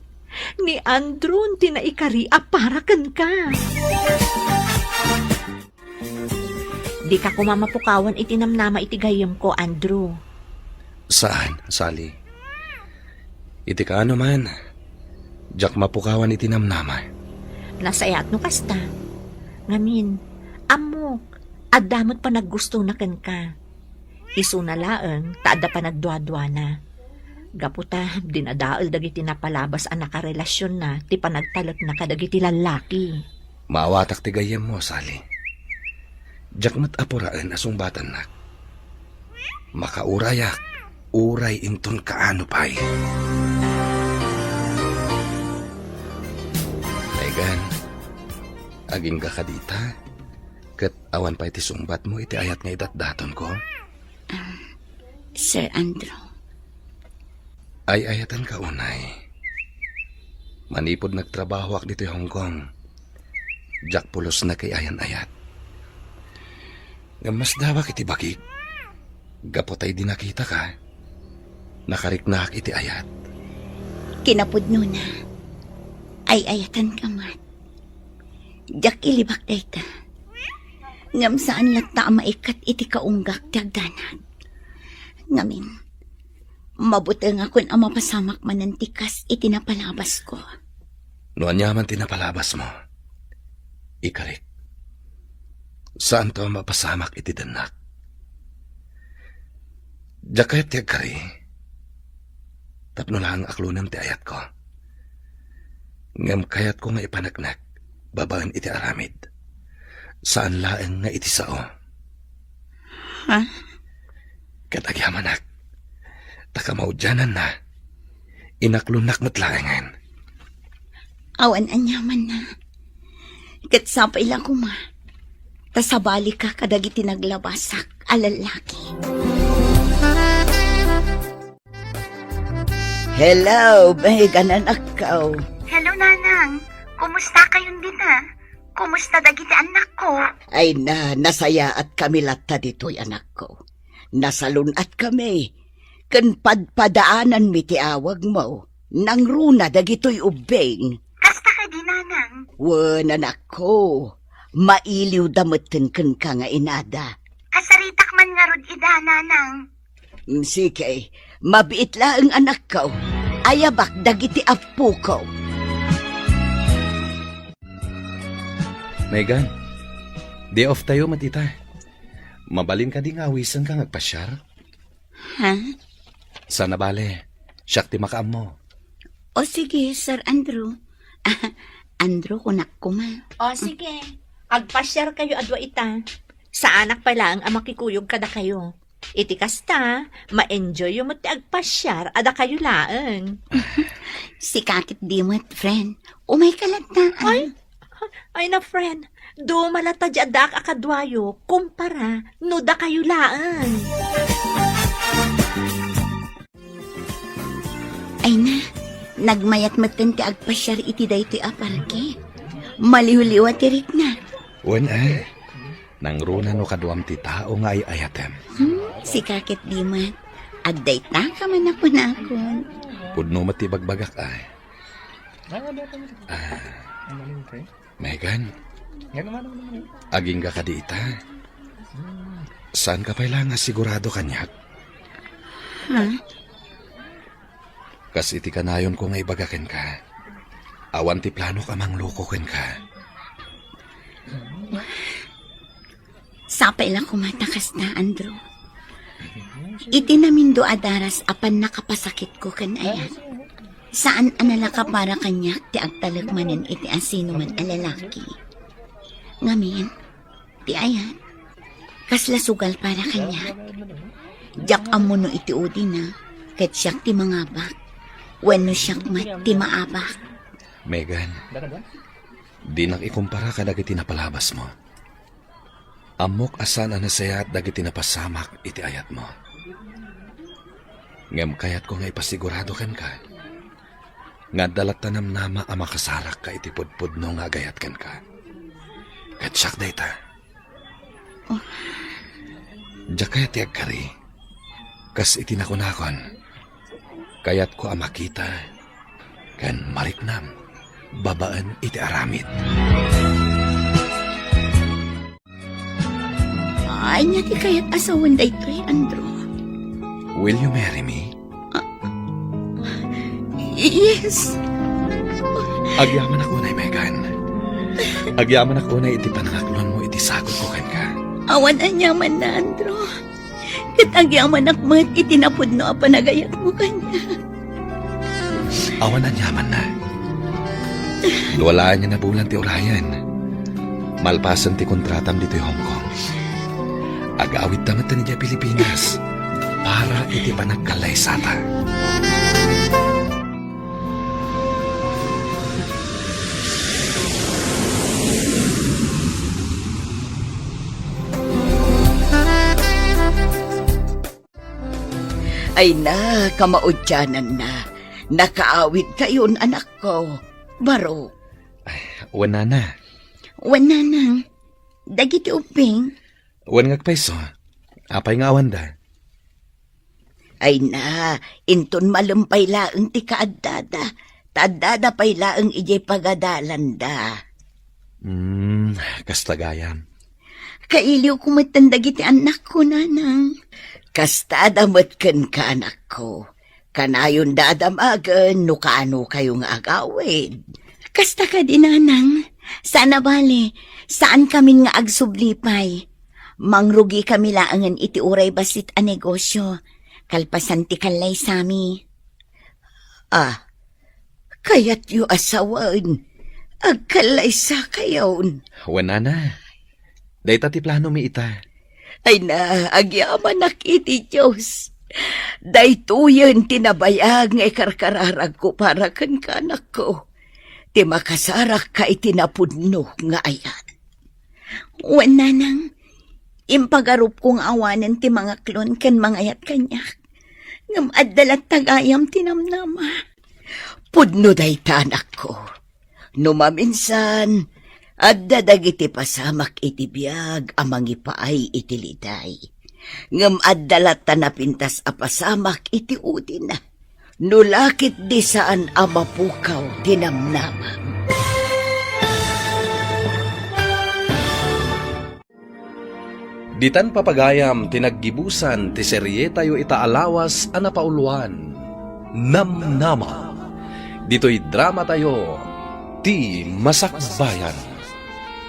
Ni Andrew ti naikari a para kenka. Dika koma mapukawan iti namnama iti gayyemko, Andrew. Saan, Sally? Iti kaano man, diak mapukawan iti namnama. Nasayaat no kasta. Ngamin, ammok, adda met panaggustona kenka. Isuna laeng ta adda panagduaduana. Gapu ta dinadael dagiti napalabas a nakarelasionna ti panagtalekna kadagiti lallaki. Maawatak ti gayyemmo, Sally. Diak met apuraen a sungbatannak. Makaurayak, uray inton kaano pay. Megan, agingga kadi ita, ket awan pay ti sungbatmo iti ayat nga idatdatonko? Ah, Sir Andrew. Ay-ayatanka unay. Manipud nagtrabahoak ditoy Hong Kong, diak pulos nakaayan-ayat. Ngem masdawak iti bagik. Gapu ta idi nakitaka, nakariknaak iti ayat. Kinapudnona, ay-ayatanka met. Diak ilibak dayta. Ngem saan latta a maikkat iti kaunggak ti agdanag. Ngamin, mabutengakon a mapasamak manen ti kas iti napalabasko. No aniaman ti napalabasmo, ikarik. Saanto a mapasamak iti dennak. Diak kayat ti agkari. Tapno laeng aklonen ti ayatko. Ngem kayatko nga ipaneknek babaen iti aramid. Saan laeng nga iti sao. Ha? Ket agyamanak, ta kamaudiananna, inaklonnak met laengen. Awan aniamanna. Ket sapay la koma ta sabalika kadagiti naglabasak a lallaki. Hello, Megan, anakko. Hello, Nanang. Kumusta kayon dita? Kumusta dagiti annakko? Ay na, nasayaatkami latta ditoy, anakko. Nasalun-atkami. Ken padpadaananmi ti awagmo. Nangruna dagitoy ubbing. Kasta kadi, Nanang? Wen, anakko. Mailiwda metten kenka nga inada. Kasaritak man ngarud ida, Nanang. Mm, sige, mabiit laeng, anakko. Ayabak dagiti appoko. Megan, day off tayo met ita. Mabalin kadi nga awisenka nga agpasiar? Ha? Saan a bale, siak ti makaammo. O sige, Sir Andrew. Andrew, kunak koma. O sige, agpasiar kayo a dua ita. Saanak pay laeng a makikuyog kadakayo. Iti kasta, ma-enjoyyo met ti agpasiar a dakayo laeng. Sika ket di met, friend. Umayka latta, ah. Ay, ay na, friend. Duma latta di addaak a kaduayo, kumpara no dakayo laeng. Ay na, nagmayat metten ti agpasiar iti daytoy a parke. Maliwliwa ti rikna. Wen, eh. Nangruna no kaduam ti tao nga ay-ayatem. Hmm, sika ket di met. Agdayta ka man a kunakon. Pudno met ti bagbagak, ay. Ah, Megan, agingga kadi ita? Saan ka pay la nga sigurado kaniak? Ha? Kas iti kanayonko nga ibaga kenka, awan ti planok a mangloko kenka. Sapay la koma ta kasta, Andrew. Iti namindo a daras a pannakapasakitko ken ayat, saan a nalaka para kaniak ti agtalek manen iti asinoman a lalaki. Ngamin, ti ayat, kasla sugal para kaniak. Diak ammo no iti udina, ket siak ti mangabak, wenno siak met ti maabak. Megan, dinak ikumpara kadagiti napalabasmo. Ammok a saan a nasayaat dagiti napasamak iti ayatmo. Ngem kayatko nga ipasigurado kenka nga adda latta namnama a makasarakka iti pudpudno nga agayat kenka. Ket siak dayta. Oh. Diak kayat ti agkari. Kas iti nakunakon, kayatko a makita ken mariknam babaen iti aramid. Ania ti kayat a sawen daytoy, Andrew? Will you marry me? Ah, yes. Agyamanak unay, Megan. Agyamanak unay iti panangaklonmo iti sagodko kenka. Awan aniamanna, Andrew. Ket agyamanak met iti napudno a panagayatmo kaniak. Awan aniamanna. Dua laeng a bulan ti urayen. Malpasen ti kontratam ditoy Hong Kong, agawidta met idiay Pilipinas para iti panagkallaysata. Ay na, kamaudiananna. Nakaawid kayon, anakko. Baro. Ay, wen, nana. Wen, nanang. Dagiti ubbing. Wen nga agpayso. Apay nga awanda? Ay na, inton malem pay laeng ti kaaddada. Ta addada pay laeng idiay pagadalanda. Hmm, kasta gayam. Kailiwko metten dagiti annakko, nanang. Kastada met kenka, anakko. Kanayon damagen no kaano kayo nga agawid. Kasta kadi, nanang. Saan a bale, saan kamin nga agsubli pay. Mangrugi kami laengen iti uray bassit a negosyo. Kalpasan ti kallaysami. Ah, kayatyo a sawen, agkallaysakayon. Wen, nana. Dayta ti planomi ita. Ay na, agyamanak iti Dios. Daytoyen ti nabayag nga ikarkararagko para kenka, anakko. ti makasarakka iti napudno nga ayat. Wen, nanang, impagarupko nga awanen ti mangaklon ken mangayat kaniak. Ngem adda latta gayam ti namnama. Pudno dayta, anakko. No maminsan, adda dagiti pasamak iti biag a mangipaay iti liday. Ngem adda latta napintas a pasamak iti udina. No la ketdi saan a mapukaw ti namnamam. Ditan papagayam ti naggibusan ti serietayo ita a lawas a napauluan, Namnama. Ditoy dramatayo, Ti Masakbayan.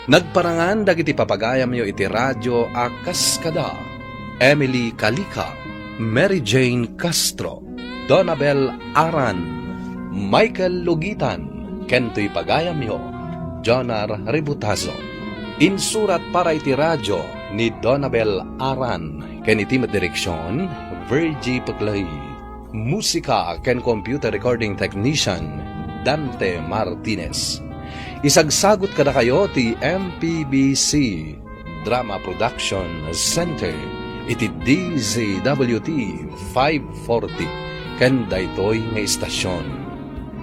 Nagparangan dagiti papagayamyo iti radio a kas kada Emily Calica, Mary Jane Castro, Donabel Aran, Michael Lugitan, ken toy pagayamyo, Jonar Ributazo. Insurat para iti radio ni Donabel Aran, ken iti met direksion, Virgie Peclay. Musika ken computer recording technician, Dante Martinez. Isagsagut kadakayo ti M P B C Drama Production Center iti D Z W T five forty ken daytoy nga istasion.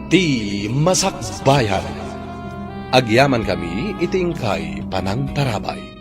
Ti Masakbayan. Agyamankami iti inkay panangtarabay.